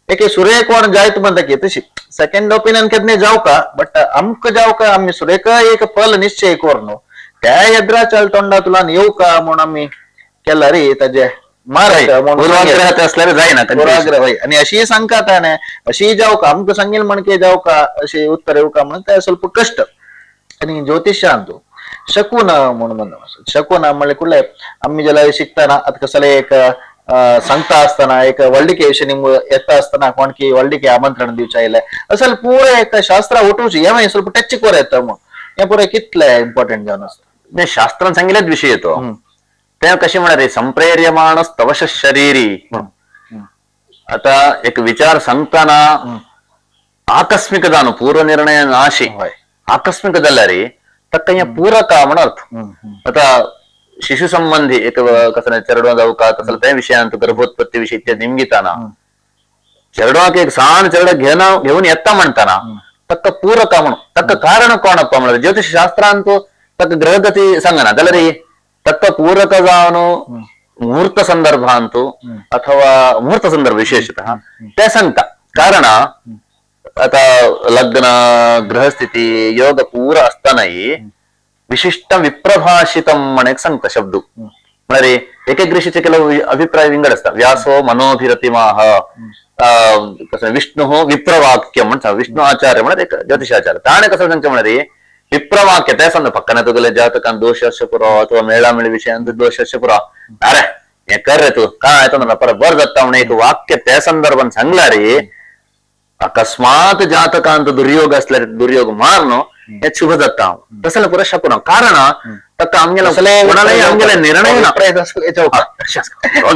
Speaker 1: एके सुरे कोण जायत म्हणटा की तशी सेकंड ओपिनियन केन्ना जावका बट आमकां जावका आमी सुरेखा एक पल निश्चय कोर न्हू त्या येद्रा चल तोंडा तुलान येवका म्हूण आमी केल्यार ताजे
Speaker 2: पूर्वाग्रह असल्यार जायना
Speaker 1: पूर्वाग्रह. आणि अशी सांगता ताणें अशी जावका आमकां सांगील म्हणके जावका अशी उत्तर येवका म्हणून ते ಸ್ವಲ್ಪ कष्ट. आणि ज्योतिषांतु शकुन म्हणून शकुन म्हणले कुठले आम्ही ज्याला शिकताना आता कसले एक सांगता असताना एक व्हडलिके विषय येता असताना कोणकी व्हडलिके आमंत्रण दिवचे आयले असल पुरे एक शास्त्र उठोवचे हे ಸ್ವಲ್ಪ टच कोर येता मग हे पुरे कितले इम्पॉर्टंट जावन आसता.
Speaker 2: शास्त्रान सांगितलेच विषय येतो ते कशें म्हळ्यार संप्रेर्यमाण स्तवश शरीरी. आता एक विचार सांगताना आकस्मिक जावन पूर्वनिर्णय नाशी आकस्मिक जाल्यार ताका हें पूरक म्हण अर्थ. आता शिशु संबंधी एक कसलें चेडवां जावका तसलें त्या विशयांत गर्भोत्पत्ती विषय इत्यादी निमगिताना चेडवाक एक सान चेडो घेवन घेवन येता म्हणटाना ताका पूरक म्हणून ताका कारण कोणप्पा म्हळ्यार ज्योतिष शास्त्रांत ताका ग्रहगती सांगना जाल्यार तಕ್ಕ पूरक जावन मुहूर्त संदर्भांतु ಅಥವಾ मुहूर्त संदर्भ विशेषतः ते सांगता. कारण आता लग्न ग्रहस्थिती योग पूरा असतानाही विशिष्ट विप्रभाषितम म्हण एक सांगता शब्द. म्हळ्यार एक एक ऋषीचे ಕೆಲವು अभिप्राय विंगड असता. व्यासो मनोभिरतिमाह कसं विष्णु विप्रवाक्य म्हणता विष्णु आचार्य म्हळ्यार एक ज्योतिषाचार्य ताणें कसं सांगचें म्हळ्यार विप्रवाक्य ते सांगता पक्कने तुगेले जातकान दोश आसचे पुरो अथवा मेळामेळी विशयांत दोश आसचे पुरो अरे हे कर रे तू काय येतो ना परत बरं जाता म्हण एक वाक्य त्या संदर्भात सांगला रे अकस्मात जातकांत दुर्योग असल्यार दुर्योग मारनो हे शुभ जाता तसं पुरा शकून. कारण ताका आमगेले कोणालाही आमगेले निर्णय ना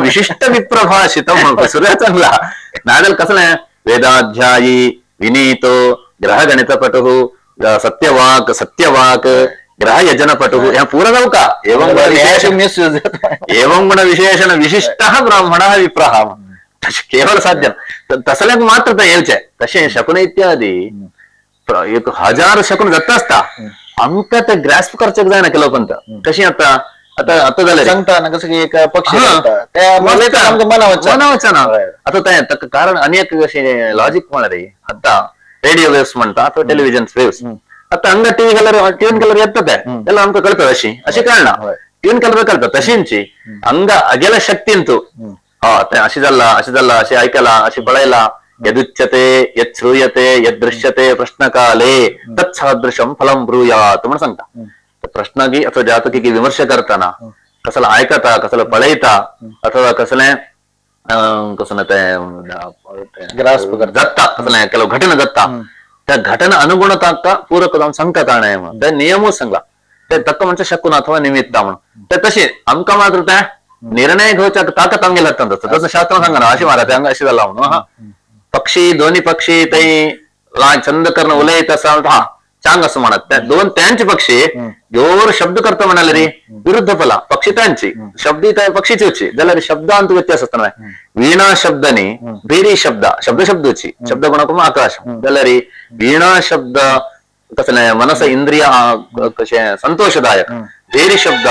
Speaker 2: विशिष्ट विप्रभाषित सुर्या चांगला नाजाल्यार कसलें वेदाध्यायी विनीतो ग्रहगणितपटुः सत्यवाक सत्यवाक ग्रह यजनपटुः ह्या पूरा जावका एवं एवं गुण विशेषण विशिष्टः ब्राह्मणः विप्रः केवल साध्य तसल्याक मात्र ते येवचें. तशें शकुन इत्यादी एक हजार शकून जाता आसता आमकां ते ग्रास्प करचें जायना केलो पंत कशें आतां आतां आतां जालें
Speaker 1: सांगता ना कसं एक पक्षी मना
Speaker 2: वचना आतां तें ताका कारण आनी एक कशें लॉजीक म्हळ्यार आतां रेडियो वेव्स म्हणटा अथवा टेलिव्हिजन वेव्स आता हांगा टीव्ही घाल्यार ट्यून केल्यार येता ते जाल्यार आमकां कळटा अशी अशी कळना ट्यून केल्यार कळटा तशींची हांगा अगेल्या शक्तींतू हय तें अशें जाल्लां अशें जाल्लां अशें आयकलां अशें पळयलां यदुच्यते यत् श्रूयते यद्दृश्यते प्रश्नकाले तत्सादृशं फलं ब्रूयात म्हणून सांगता. प्रश्नाकी अथवा जातकी विमर्श करताना कसलो आयकता कसलो पळयता अथवा कसलें कसलें तें
Speaker 1: ग्रास्प
Speaker 2: जाता कसलें ಕೆಲವು ಘಟನೆ जाता त्या घटना अनुगुण ताका पूरक जावन सांगता ताणें ते नियमूच सांगला ते ताका म्हणचे शकून अथवा निमित्ता म्हणून ते तशें आमकां मात्र तें निर्णय घेवच्याक ताकद आमगेल्या हातांत आसता. तसं शास्त्रान सांगना अशें मारा तें हांगा अशें जालां म्हणून हा पक्षी दोन्ही पक्षी थंय ल्हान छंद करून उलयत आसा हा चांग असं म्हणत त्या दोन त्यांचे पक्षी जोर शब्द करता म्हणाले रे विरुद्ध फला पक्षी त्यांची शब्दी पक्षीची होची जाल्यार शब्दांत व्यत्यास आसता. वीणा शब्दानी भेरी शब्द शब्द शब्दची शब्द गुणकम आकाश जाल्यार वीणा शब्द कसलें मनस इंद्रिय कशें संतोषदायक भेरी शब्द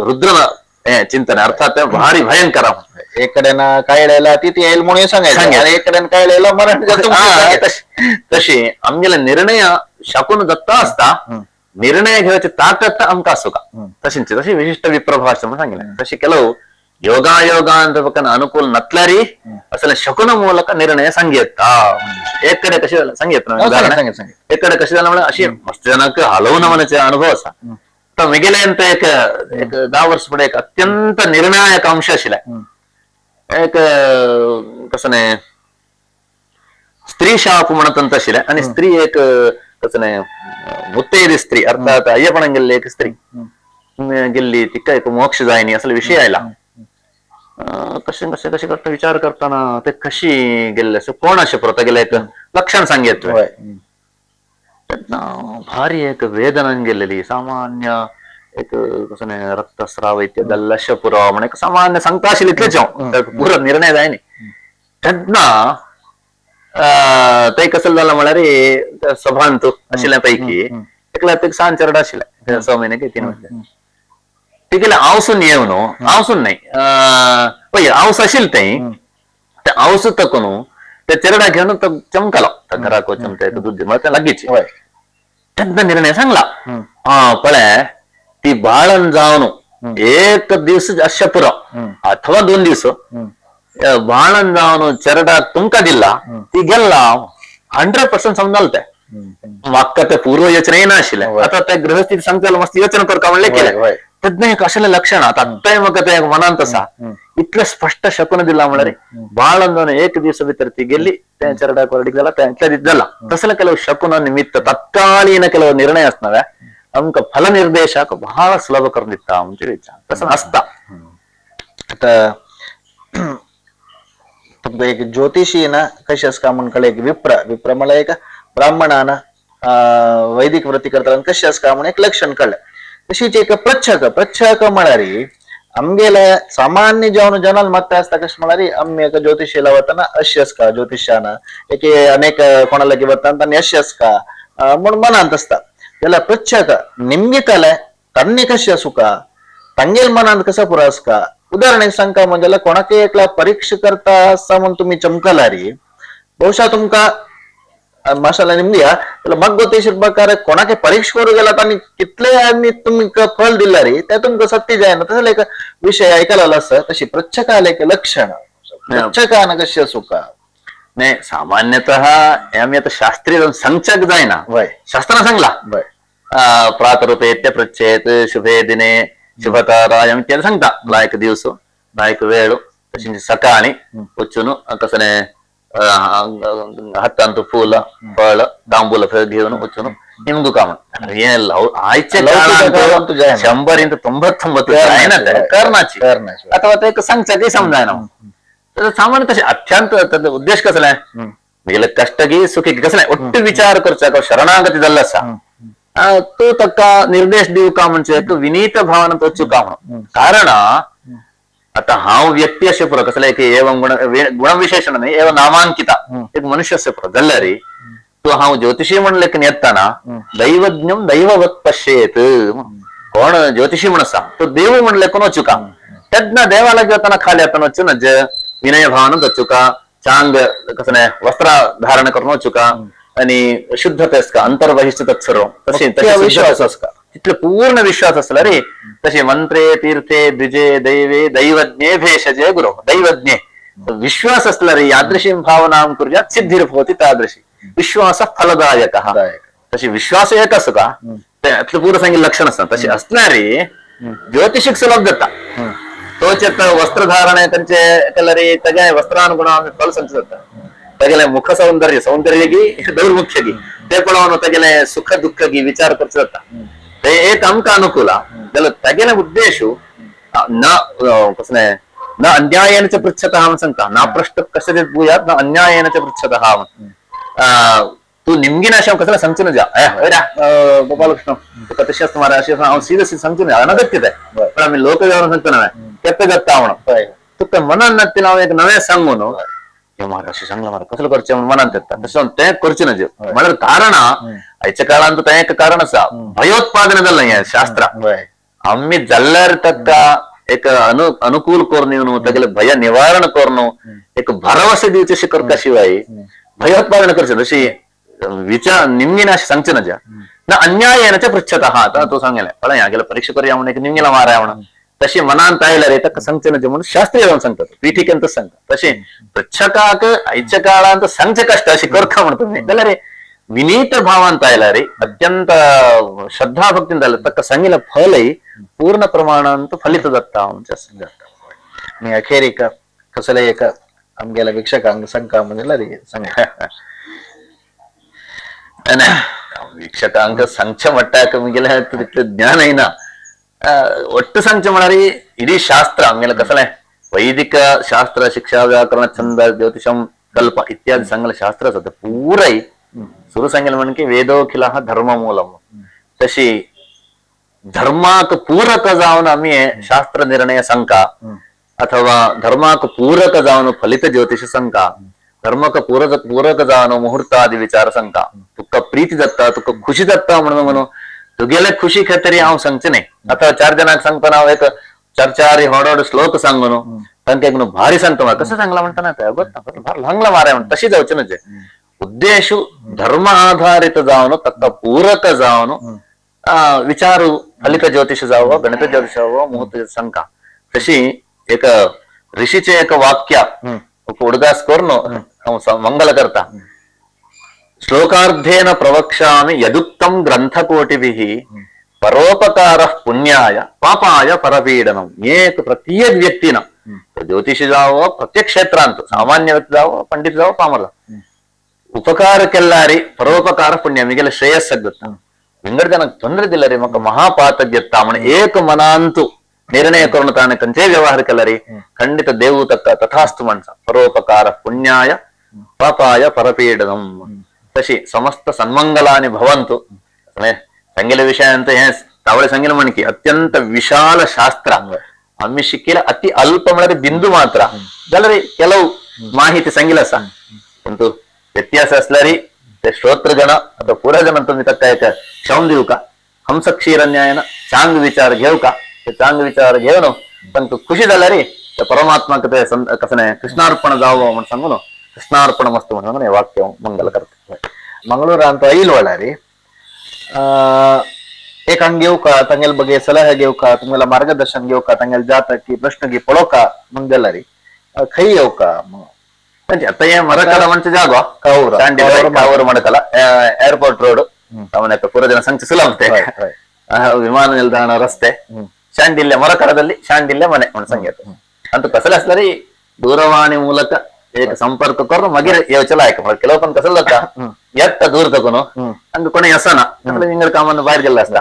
Speaker 2: रुद्र चिंतन अर्थात भारी भयंकर.
Speaker 1: एक कडेन कायला तिथे येईल म्हणून सांगायचं एक कडेन कायला मरण
Speaker 2: तशी आमगेले निर्णय शकून जाता आसता निर्णय घेवची ताकद आमकां आसूका तशींच तशी विशिष्ट विप्रभाष म्हणून सांगितलें. तशी ಕೆಲವು ಯೋಗಾಯೋಗಾಂತ ಅನುಕೂಲ ನತ್ಲಾರಿ ಅಸಲ ಶಕುನ ಮೂಲಕ ನಿರ್ಣಯ सांगता. एक कडेन कशें जालें सांगयत एक कडेन कशें जालें म्हळ्यार अशी मस्त जणांक हालोवन मनाचे अनुभव आसा. तर मिगेले एक एक 10 वर्स फुडें एक अत्यंत निर्णायक अंश आशिल्लें एक कसं स्त्री शाप म्हणत आशिल्लें आणि स्त्री एक कसं मुत्तैदी स्त्री अर्थात अय्यपणान गेल्ली एक स्त्री गेल्ली तिका एक मोक्ष जायनी असलो विषय आयला. कशें कशें कशें करता विचार करताना ते कशी गेल्ले असो कोण अशें पुरो तागेलें एक लक्षण सांगयत तेन्ना भारी एक वेदनान गेलेली सामान्य एक कसं रक्तस्राव इत्यादी अशें पुरो म्हण एक सामान्य सांगता आशिल्लें इतलेंच हांव पुरो निर्णय जायनी. तेन्ना ते कसं जालां म्हळ्यार सभांत आशिल्ल्या पैकी एकल्या एक सान चेडो आशिल्लें 6 महिने काय 3 महिने तिगेले हांवसून येवन हांवसून न्हय पळय हांवस आशिल्लें तें ते हांवस तकून ते चेरडा घेवन तो चमकालो घराक वचून दूद म्हळ्यार लागींच. तेन्ना निर्णय सांगला हा पळय ती बाळन जावन एक दीस अशें पुरो अथवा 2 दिवस बाणन जावन चेरडाक तुमकां दिला ती गेल्ला 100% समजाल ते म्हाका ते पूर्व योजना येनाशिल्लें. आतां ते गृहस्थी सांगताले मस्त योजना करका म्हणलें केलें तेन्ना एक असलें लक्षण आतां आत्ताय म्हाका तें मनांत आसा इतलें स्पश्ट शकून दिलां म्हणल्यार बाळन जावन एक दिवस भितर ती गेल्ली तें चेरडाक वरडीक जाला तें इतल्या दीस जाला. तसले ಕೆಲವು ಶಕುನ ನಿಮಿತ್ತ ತತ್ಕಾಲೀನ ಕೆಲವು ನಿರ್ಣಯ आसनावे आमकां फल निर्देशाक बहळ सुलभ करून दिता आमची विचार तसो आसता.
Speaker 1: आतां तुमकां एक ज्योतिषी ना कशें आसता म्हूण कळ्ळें एक विप्र विप्र म्हळ्यार एक ब्राह्मणान वैदिक वृत्ती करता कशें आसता म्हूण एक लक्षण कळ्ळें. तशीच एक प्रच्छक प्रच्छक म्हळ्यार आमगेले सामान्य जेवण जनाल मत आसता कशें म्हळ्यार आमी एका ज्योतिषीला वतना अशें आसता ज्योतिषान एक अनेक कोणा लागीं वतना तांणी अशें आसता म्हूण मनांत आसता. जाल्यार प्रच्छक निमगे कले तांणी कशें आसूका तांगेल मनांत कसो पुरो आसका. उदाहरण सांगता म्हणजे जाल्यार कोणाकय एकला परीक्षा करता आसता म्हूण तुमी चमकलारी बहुशा तुमकां माशाला निमदी जाल्यार म्हाका गोतेश प्रकार कोणाक परीक्षा करूं गेला तांणी कितले आनी तुमकां फल दिला रे ते तुमकां सत्य जायना. तसो एक विशय आयकलो आसा. तशी प्रच्छकाले एक लक्षण प्रच्छकान कशें आसूका.
Speaker 2: नाही सामान्यतः आमी आतां शास्त्रीय सांगच्याक जायना शास्त्रान सांगला प्रातरुपेत्य पृच्छेत शुभे दिने शुभतारायम इत्यादी सांगता लायक दिवस लायक वेळ तशें सकाळी वचून कसलें हातांत फूल फळ तांबूल घेवन वचून निमगु का म्हण हें आयच्या काळांत 100 99 जायना ते करनाची अथवा ते सांगच्याकय समजायना. सामान्य तशें अत्यंत उद्देश कसलें म्हगेलें कश्टगी सुखी कसलें ಒಟ್ಟು विचार करच्याक शरणागती जाल्लो आसा तूं ताका निर्देश दिवका म्हणजे एक विनीत भावना वचुका म्हणून. कारण आतां हांव व्यक्ती अशें पुरो कसलें एक एवं गुण गुणविशेषण न्ही एवं नामांकिता एक मनुष्य अशें पुरो जाल्यार तूं हांव ज्योतिषी म्हण लेखून येतना दैवज्ञम दैववत पश्येत कोण ज्योतिषी म्हण आसा तो देव म्हण लेखून वचुका तेन्ना देवा लागीं वतना खाली हातान वचून विनय भावना वचुका चांग कसलें वस्त्र धारण करून वचुका आणि शुद्धते आसता अंतर्बहिश्च तत्सर्व तशें
Speaker 1: विश्वास आसता
Speaker 2: तितले पूर्ण विश्वास आसला रे. तशें मंत्रे तीर्थे द्विजे दैवे दैवज्ञे भेषजे गुरो दैवज्ञे विश्वास आसला रे यादृशीं भावनां कुर्यात् सिद्धिर्भवति तादृशी विश्वास फलदायकः. तशें विश्वास एक आसता तें पूर्ण सांगिल्लें लक्षण आसता. तशें आसल्यार रे ज्योतिषीक सुलभ जाता तोच वस्त्रधारणे तांचे केल्यार ताज्या वस्त्रानुगुण आमी फल सांगचें जाता. तागेले मुख सौंदर्य सौंदर्यगी दौर्मुख्यगी ते पळोवन तागेले सुख दुःखगी विचार करचो जाता. ते एक आमकां अनुकूल जाल्यार तागेले उद्देश न कसलें न अन्यायेन च पृच्छतः म्हूण सांगता न प्रश्न कशें भूयात न अन्यायेन च पृच्छतः तूं निमगीन अशें कसलें सांगचें न्हय हय गोपालकृष्ण तुका तशें आसता मारे अशें हांव सीधे सीधे सांगचें न्हय अनगत्य तें पण आमी लोकव्यवहार सांगता नवें केपें जाता म्हणून तुका मनान नासतना हांव एक नवें सांगू न्हू मारे अशें सांगलां मारे कसलें करचें म्हूण मनांत येता तशें तें करचें न्हय म्हळ्यार कारण आयच्या काळांत तें एक कारण आसा भयोत्पादन जाल्लें हें शास्त्र आमी जाल्यार ताका एक अनुकूल करून न्हू तागेलें भय निवारण करून एक भरवसे दिवचें अशें करता शिवाय भयोत्पादन करचें तशी विचार निमगीन अशें सांगचें न्हय ना अन्यायेन च पृच्छतः आतां तूं सांगलें पळय हागेलें परीक्षा करया म्हूण एक निमगीन माराय म्हणून तशें मनांत आयल्यार रे ताका सांगचें न्हय म्हणून शास्त्रीय जावन सांगतात पीठिकेंतच सांगता. तशें पृच्छकाक आयच्या काळांत सांगचें कश्ट अशें करता म्हण तुमी जाल्यार विनीत भावांत आयल्यार अत्यंत श्रद्धा भक्तीन जाल्यार ताका सांगिल्लें फलय पूर्ण प्रमाणांत फलित जाता म्हणचें
Speaker 1: जाता. आनी अखेरीक कसलें एक आमगेल्या वीक्षकांक सांगता म्हणजे सांगा.
Speaker 2: वीक्षकांक सांगचें म्हणटा म्हगेलें तितलें ज्ञानय ना. ಒಟ್ಟು सांगचें म्हळ्यार इडी शास्त्र आमगेलें कसलें वैदिक शास्त्र शिक्षा व्याकरण छंद ज्योतिषम कल्प इत्यादी सांगलें शास्त्र आसा तें पुराय सुरू सांगलें म्हण की वेदोखिलः धर्ममूलम तशी धर्माक पूरक जावन आमी शास्त्र निर्णय सांगता अथवा धर्माक पूरक जावन फलित ज्योतिष सांगता धर्माक पूरक जावन मुहूर्तादी विचार सांगता तुका प्रीती जाता तुका खुशी जाता म्हणून म्हणून तुगेले खुशी खातीर हांव सांगचें न्हय. आतां 4 जाणांक सांगतना हांव एक 4 4 होड श्लोक सांगू न्हू तांकां एक भारी सांगता म्हाका कशें सांगलां म्हणटा ना सांगलां मारे म्हण तशें जावचें न्हय. उद्देश धर्म आधारित जावन ताका पूरक जावन विचारू फलित ज्योतिष जावो गणित ज्योतिष जावो मुहूर्त सांगता तशी एक ऋषीचे एक वाक्य उडगास करून हांव मंगल करता. श्लोकार्धेन प्रवक्ष्यामि यदुक्तं ग्रंथकोटिभिः परोपकारः पुण्याय पापाय परपीडनम. एक प्रत्येक व्यक्तीन ज्योतिष जावो प्रत्येक क्षेत्रांत सामान्य व्यक्ती जावो पंडित जावो पामर जावो उपकार केल्लारी परोपकार पुण्य मिगेले ಶ್ರೇಯಸ್ಸು ಗೊತ್ತ ವಿಂಗಡ ಜನಕ್ಕೆ ತೊಂದರೆ ದಿಲ್ಲರಿ ಮಕ್ಕ ಮಹಾಪಾತಜ್ಞತ್ತ ಮಣ ಏಕ ಮನಾಂತು ನಿರ್ಣಯ ಕರುಣ ತಾನೆ ಕಂಚೇ ವ್ಯವಹಾರ ಕೆಲ್ಲರಿ ಖಂಡಿತ ದೇವು ತಕ್ಕ ತಥಾಸ್ತು ಮನ್ಸ ಪರೋಪಕಾರ ಪುಣ್ಯಾಯ ಪಾಪಾಯ ಪರಪೀಡನಂ. ತಶಿ ಸಮಸ್ತ ಸನ್ಮಂಗಲಾನಿ ಭವಂತು. ಸಂಗಿಲ ವಿಷಯ ಅಂತ ತಾವಳೆ ಸಂಗಿಲ ಮಣಿಕೆ ಅತ್ಯಂತ ವಿಶಾಲ ಶಾಸ್ತ್ರ ಅಮ್ಮಿ ಶಿಕ್ಕಿಲ ಅತಿ ಅಲ್ಪ ಮಳರಿ ಬಿಂದು ಮಾತ್ರ ಜಲರಿ ಕೆಲವು ಮಾಹಿತಿ ಸಂಗಿಲ ಸ ಒಂದು ವ್ಯತ್ಯಾಸ ಅಸ್ಲರಿ ಶ್ರೋತೃಗಣ ಅಥವಾ ಪೂರಜನ तुम्ही तक्का एक क्षम दिवका हंस क्षीरन्यायन चांग विचार घेवका चांग विचार घेवन तांकां खुशी जाल्यार परमात्मा कथे कसने कृष्णार्पण जावो म्हण सांगून कृष्णार्पण मस्त म्हण सांगून हे वाक्य मंगल करता.
Speaker 1: मंगळूरांत आयल वळारी एक हांग घेवका तांगेले बगे सलहे घेवका तुमगेले मार्गदर्शन घेवका तांगेले जातकी प्रश्न गी पळोवका म्हण जाल्यार खंय येवका?
Speaker 2: आता हे मरकला म्हणजे जागो कावूर मडकला ಏರ್ಪೋರ್ಟ್ ರೋಡ್ ಸಾಮಾನ್ಯ ಪೂರ ಜನ ಸಂಖ್ಯೆ ಸುಲಭ ವಿಮಾನ ನಿಲ್ದಾಣ ರಸ್ತೆ ಶಾಂಡಿಲ್ಯ ಮರಕಲದಲ್ಲಿ ಶಾಂಡಿಲ್ಯ ಮನೆ ಒಂದು ಸಂಗೀತ ಅಂತ ಕಸಲಸ್ಲರಿ ದೂರವಾಣಿ ಮೂಲಕ ಏಕ ಸಂಪರ್ಕ ಕೊರ್ರು ಮಗಿರ ಯೋಚಲ ಆಯ್ಕೆ ಕೆಲವು ಕಸಲತ್ತ ಎತ್ತ ದೂರ ತಕೊನು ಹಂಗ ಕೊನೆ ಯಸನ ನಿಂಗಳ ಕಾಮನ್ ಬಾಯಿಗೆಲ್ಲ ಅಸ್ತ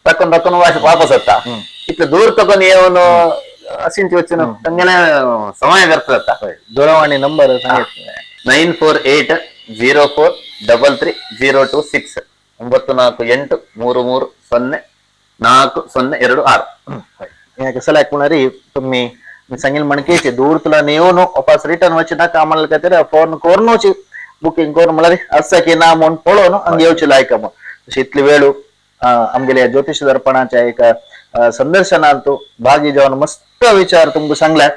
Speaker 2: ತಕ್ಕೊಂಡು ತಕ್ಕೊಂಡು ವಾಪಸ್ ಅತ್ತ ಇತ್ತ ದೂರ ತಕೊಂಡು ಏವನು ಅಸಿಂಚಿ వచ్చిన ತಂಗನೆ ಸಮಯ ವ್ಯರ್ಥ.
Speaker 1: ದೂರವಾಣಿ ನಂಬರ್
Speaker 2: 9480 433 026 948 33 0 4 0 2 6.
Speaker 1: कसं ऐकणारी तुम्ही मी सांगेल म्हणकेचे दूर तुला येऊन वापस रिटर्न वचे नाका आम्हाला काय तरी फोन करूनची बुकिंग करून म्हणल्यार आसा की ना म्हूण पळोवन हांगा येवचे लायक म्हूण. तशी इतली वेळ आमगेल्या ज्योतिष दर्पणाच्या एक संदर्शनांत भागी जावन मस्त विचार तुमकां सांगल्यात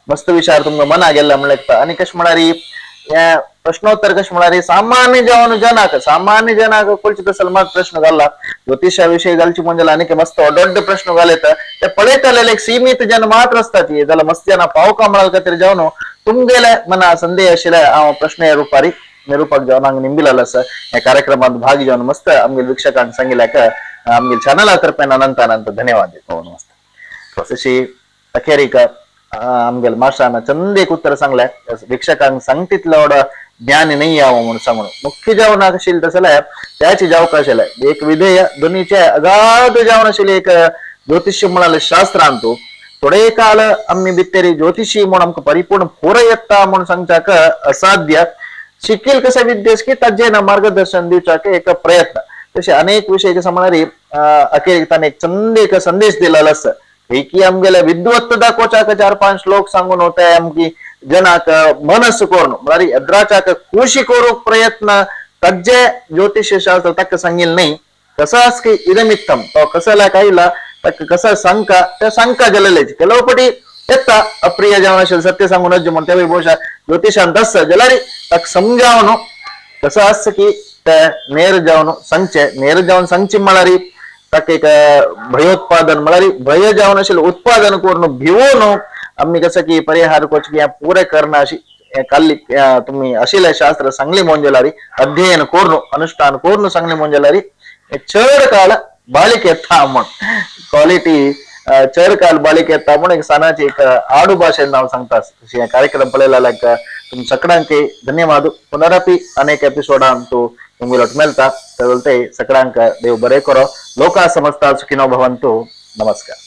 Speaker 1: मस्त विचार तुमकां मना गेल्ला म्हणल्यार. आनी कशें म्हळ्यार हे प्रश्नोत्तर कशें म्हळ्यार सामान्य जावन जनाक सामान्य जनाक कोळचे तसो मात प्रश्न घाला ज्योतिषा विशयी घालची म्हणजे आनी मस्त व्हड प्रश्न घालयता ते पळयतले एक सीमित जन मात्र आसतात जाल्यार मस्त जना पावका म्हळ्यार खातीर जावन तुमगेले मना संदेह आशिल्ले हांव प्रश्न रुपारी निरूपक जावन हांगा निंबिलाल आसा ह्या कार्यक्रमात भागी जावन मस्त आमगेले वीक्षकांक सांगिल्ल्याक आमगेले चॅनला तर्फेन अनंत अनंत धन्यवाद. नमस्ते. तशी अखेरीक आमगेले मास्टरान चंद एक उत्तर सांगले वीक्षकांक सांगतितलो एवढो ज्ञान नाही यावं म्हणून सांगून मुख्य जावन आशिल्लें तशें जाल्यार त्याची जावक आशिल्लें एक विधेय दोनीचे अगाध जावन आशिल्लें एक ज्योतिष्य म्हणाले शास्त्रांतू थोडे काल आमी भितरी ज्योतिषी म्हूण आमकां परिपूर्ण पुरो येता म्हूण सांगच्याक असाध्य शिकील कशें विद्येस की ताजें ना मार्गदर्शन दिवच्याक एक प्रयत्न. तशें अनेक विशय कशें म्हळ्यार अखेरीक ताणें एक चंद एक संदेश दिलेलो आसा की आमगेले विद्वत्त दाखोवच्याक 4-5 श्लोक सांगून ते आमकी जनाक मनस करून म्हळ्यार एद्राच्याक खुशी करूंक प्रयत्न तज्जे ज्योतिष्य शास्त्र ताका सांगिल्लें न्ही कसो आस की इदमित्तम तो कसो आयला ताका कसो सांगका ते सांगका गेलेले ಕೆಲವು पटी येता अप्रिय जावन आशिल्लें सत्य सांगून नज म्हण तेवूय ಬಹುಶಃ ज्योतिषांत आसता जाल्यार ताका समजावन कसो आसता की ते नेर जावन सांगचे नेर जावन सांगचे म्हळ्यार ताका एक भयोत्पादन म्हळ्यार भय जावन आशिल्लें उत्पादन करून भिवोन आमी कसं की परिहार करचें की पुरें करना अशी काल्ली तुम्ही आशिल्लें शास्त्र सांगली म्हूण जाल्यार अध्ययन करून अनुष्ठान करून सांगली म्हूण जाल्यार चड काळ बाळीक येता म्हूण क्वालिटी चड काळ बाळीक येता म्हूण एक सानाची एक आडू भाशेन हांव सांगता. तशी कार्यक्रम पळयला तुम सगळ्यांक धन्यवाद. पुनरपी अनेक एपिसोडान तूं तुमगेलो मेळटा ते सगळ्यांक देव बरें करो. लोका समजता सुखिनो भवन्तु. नमस्कार.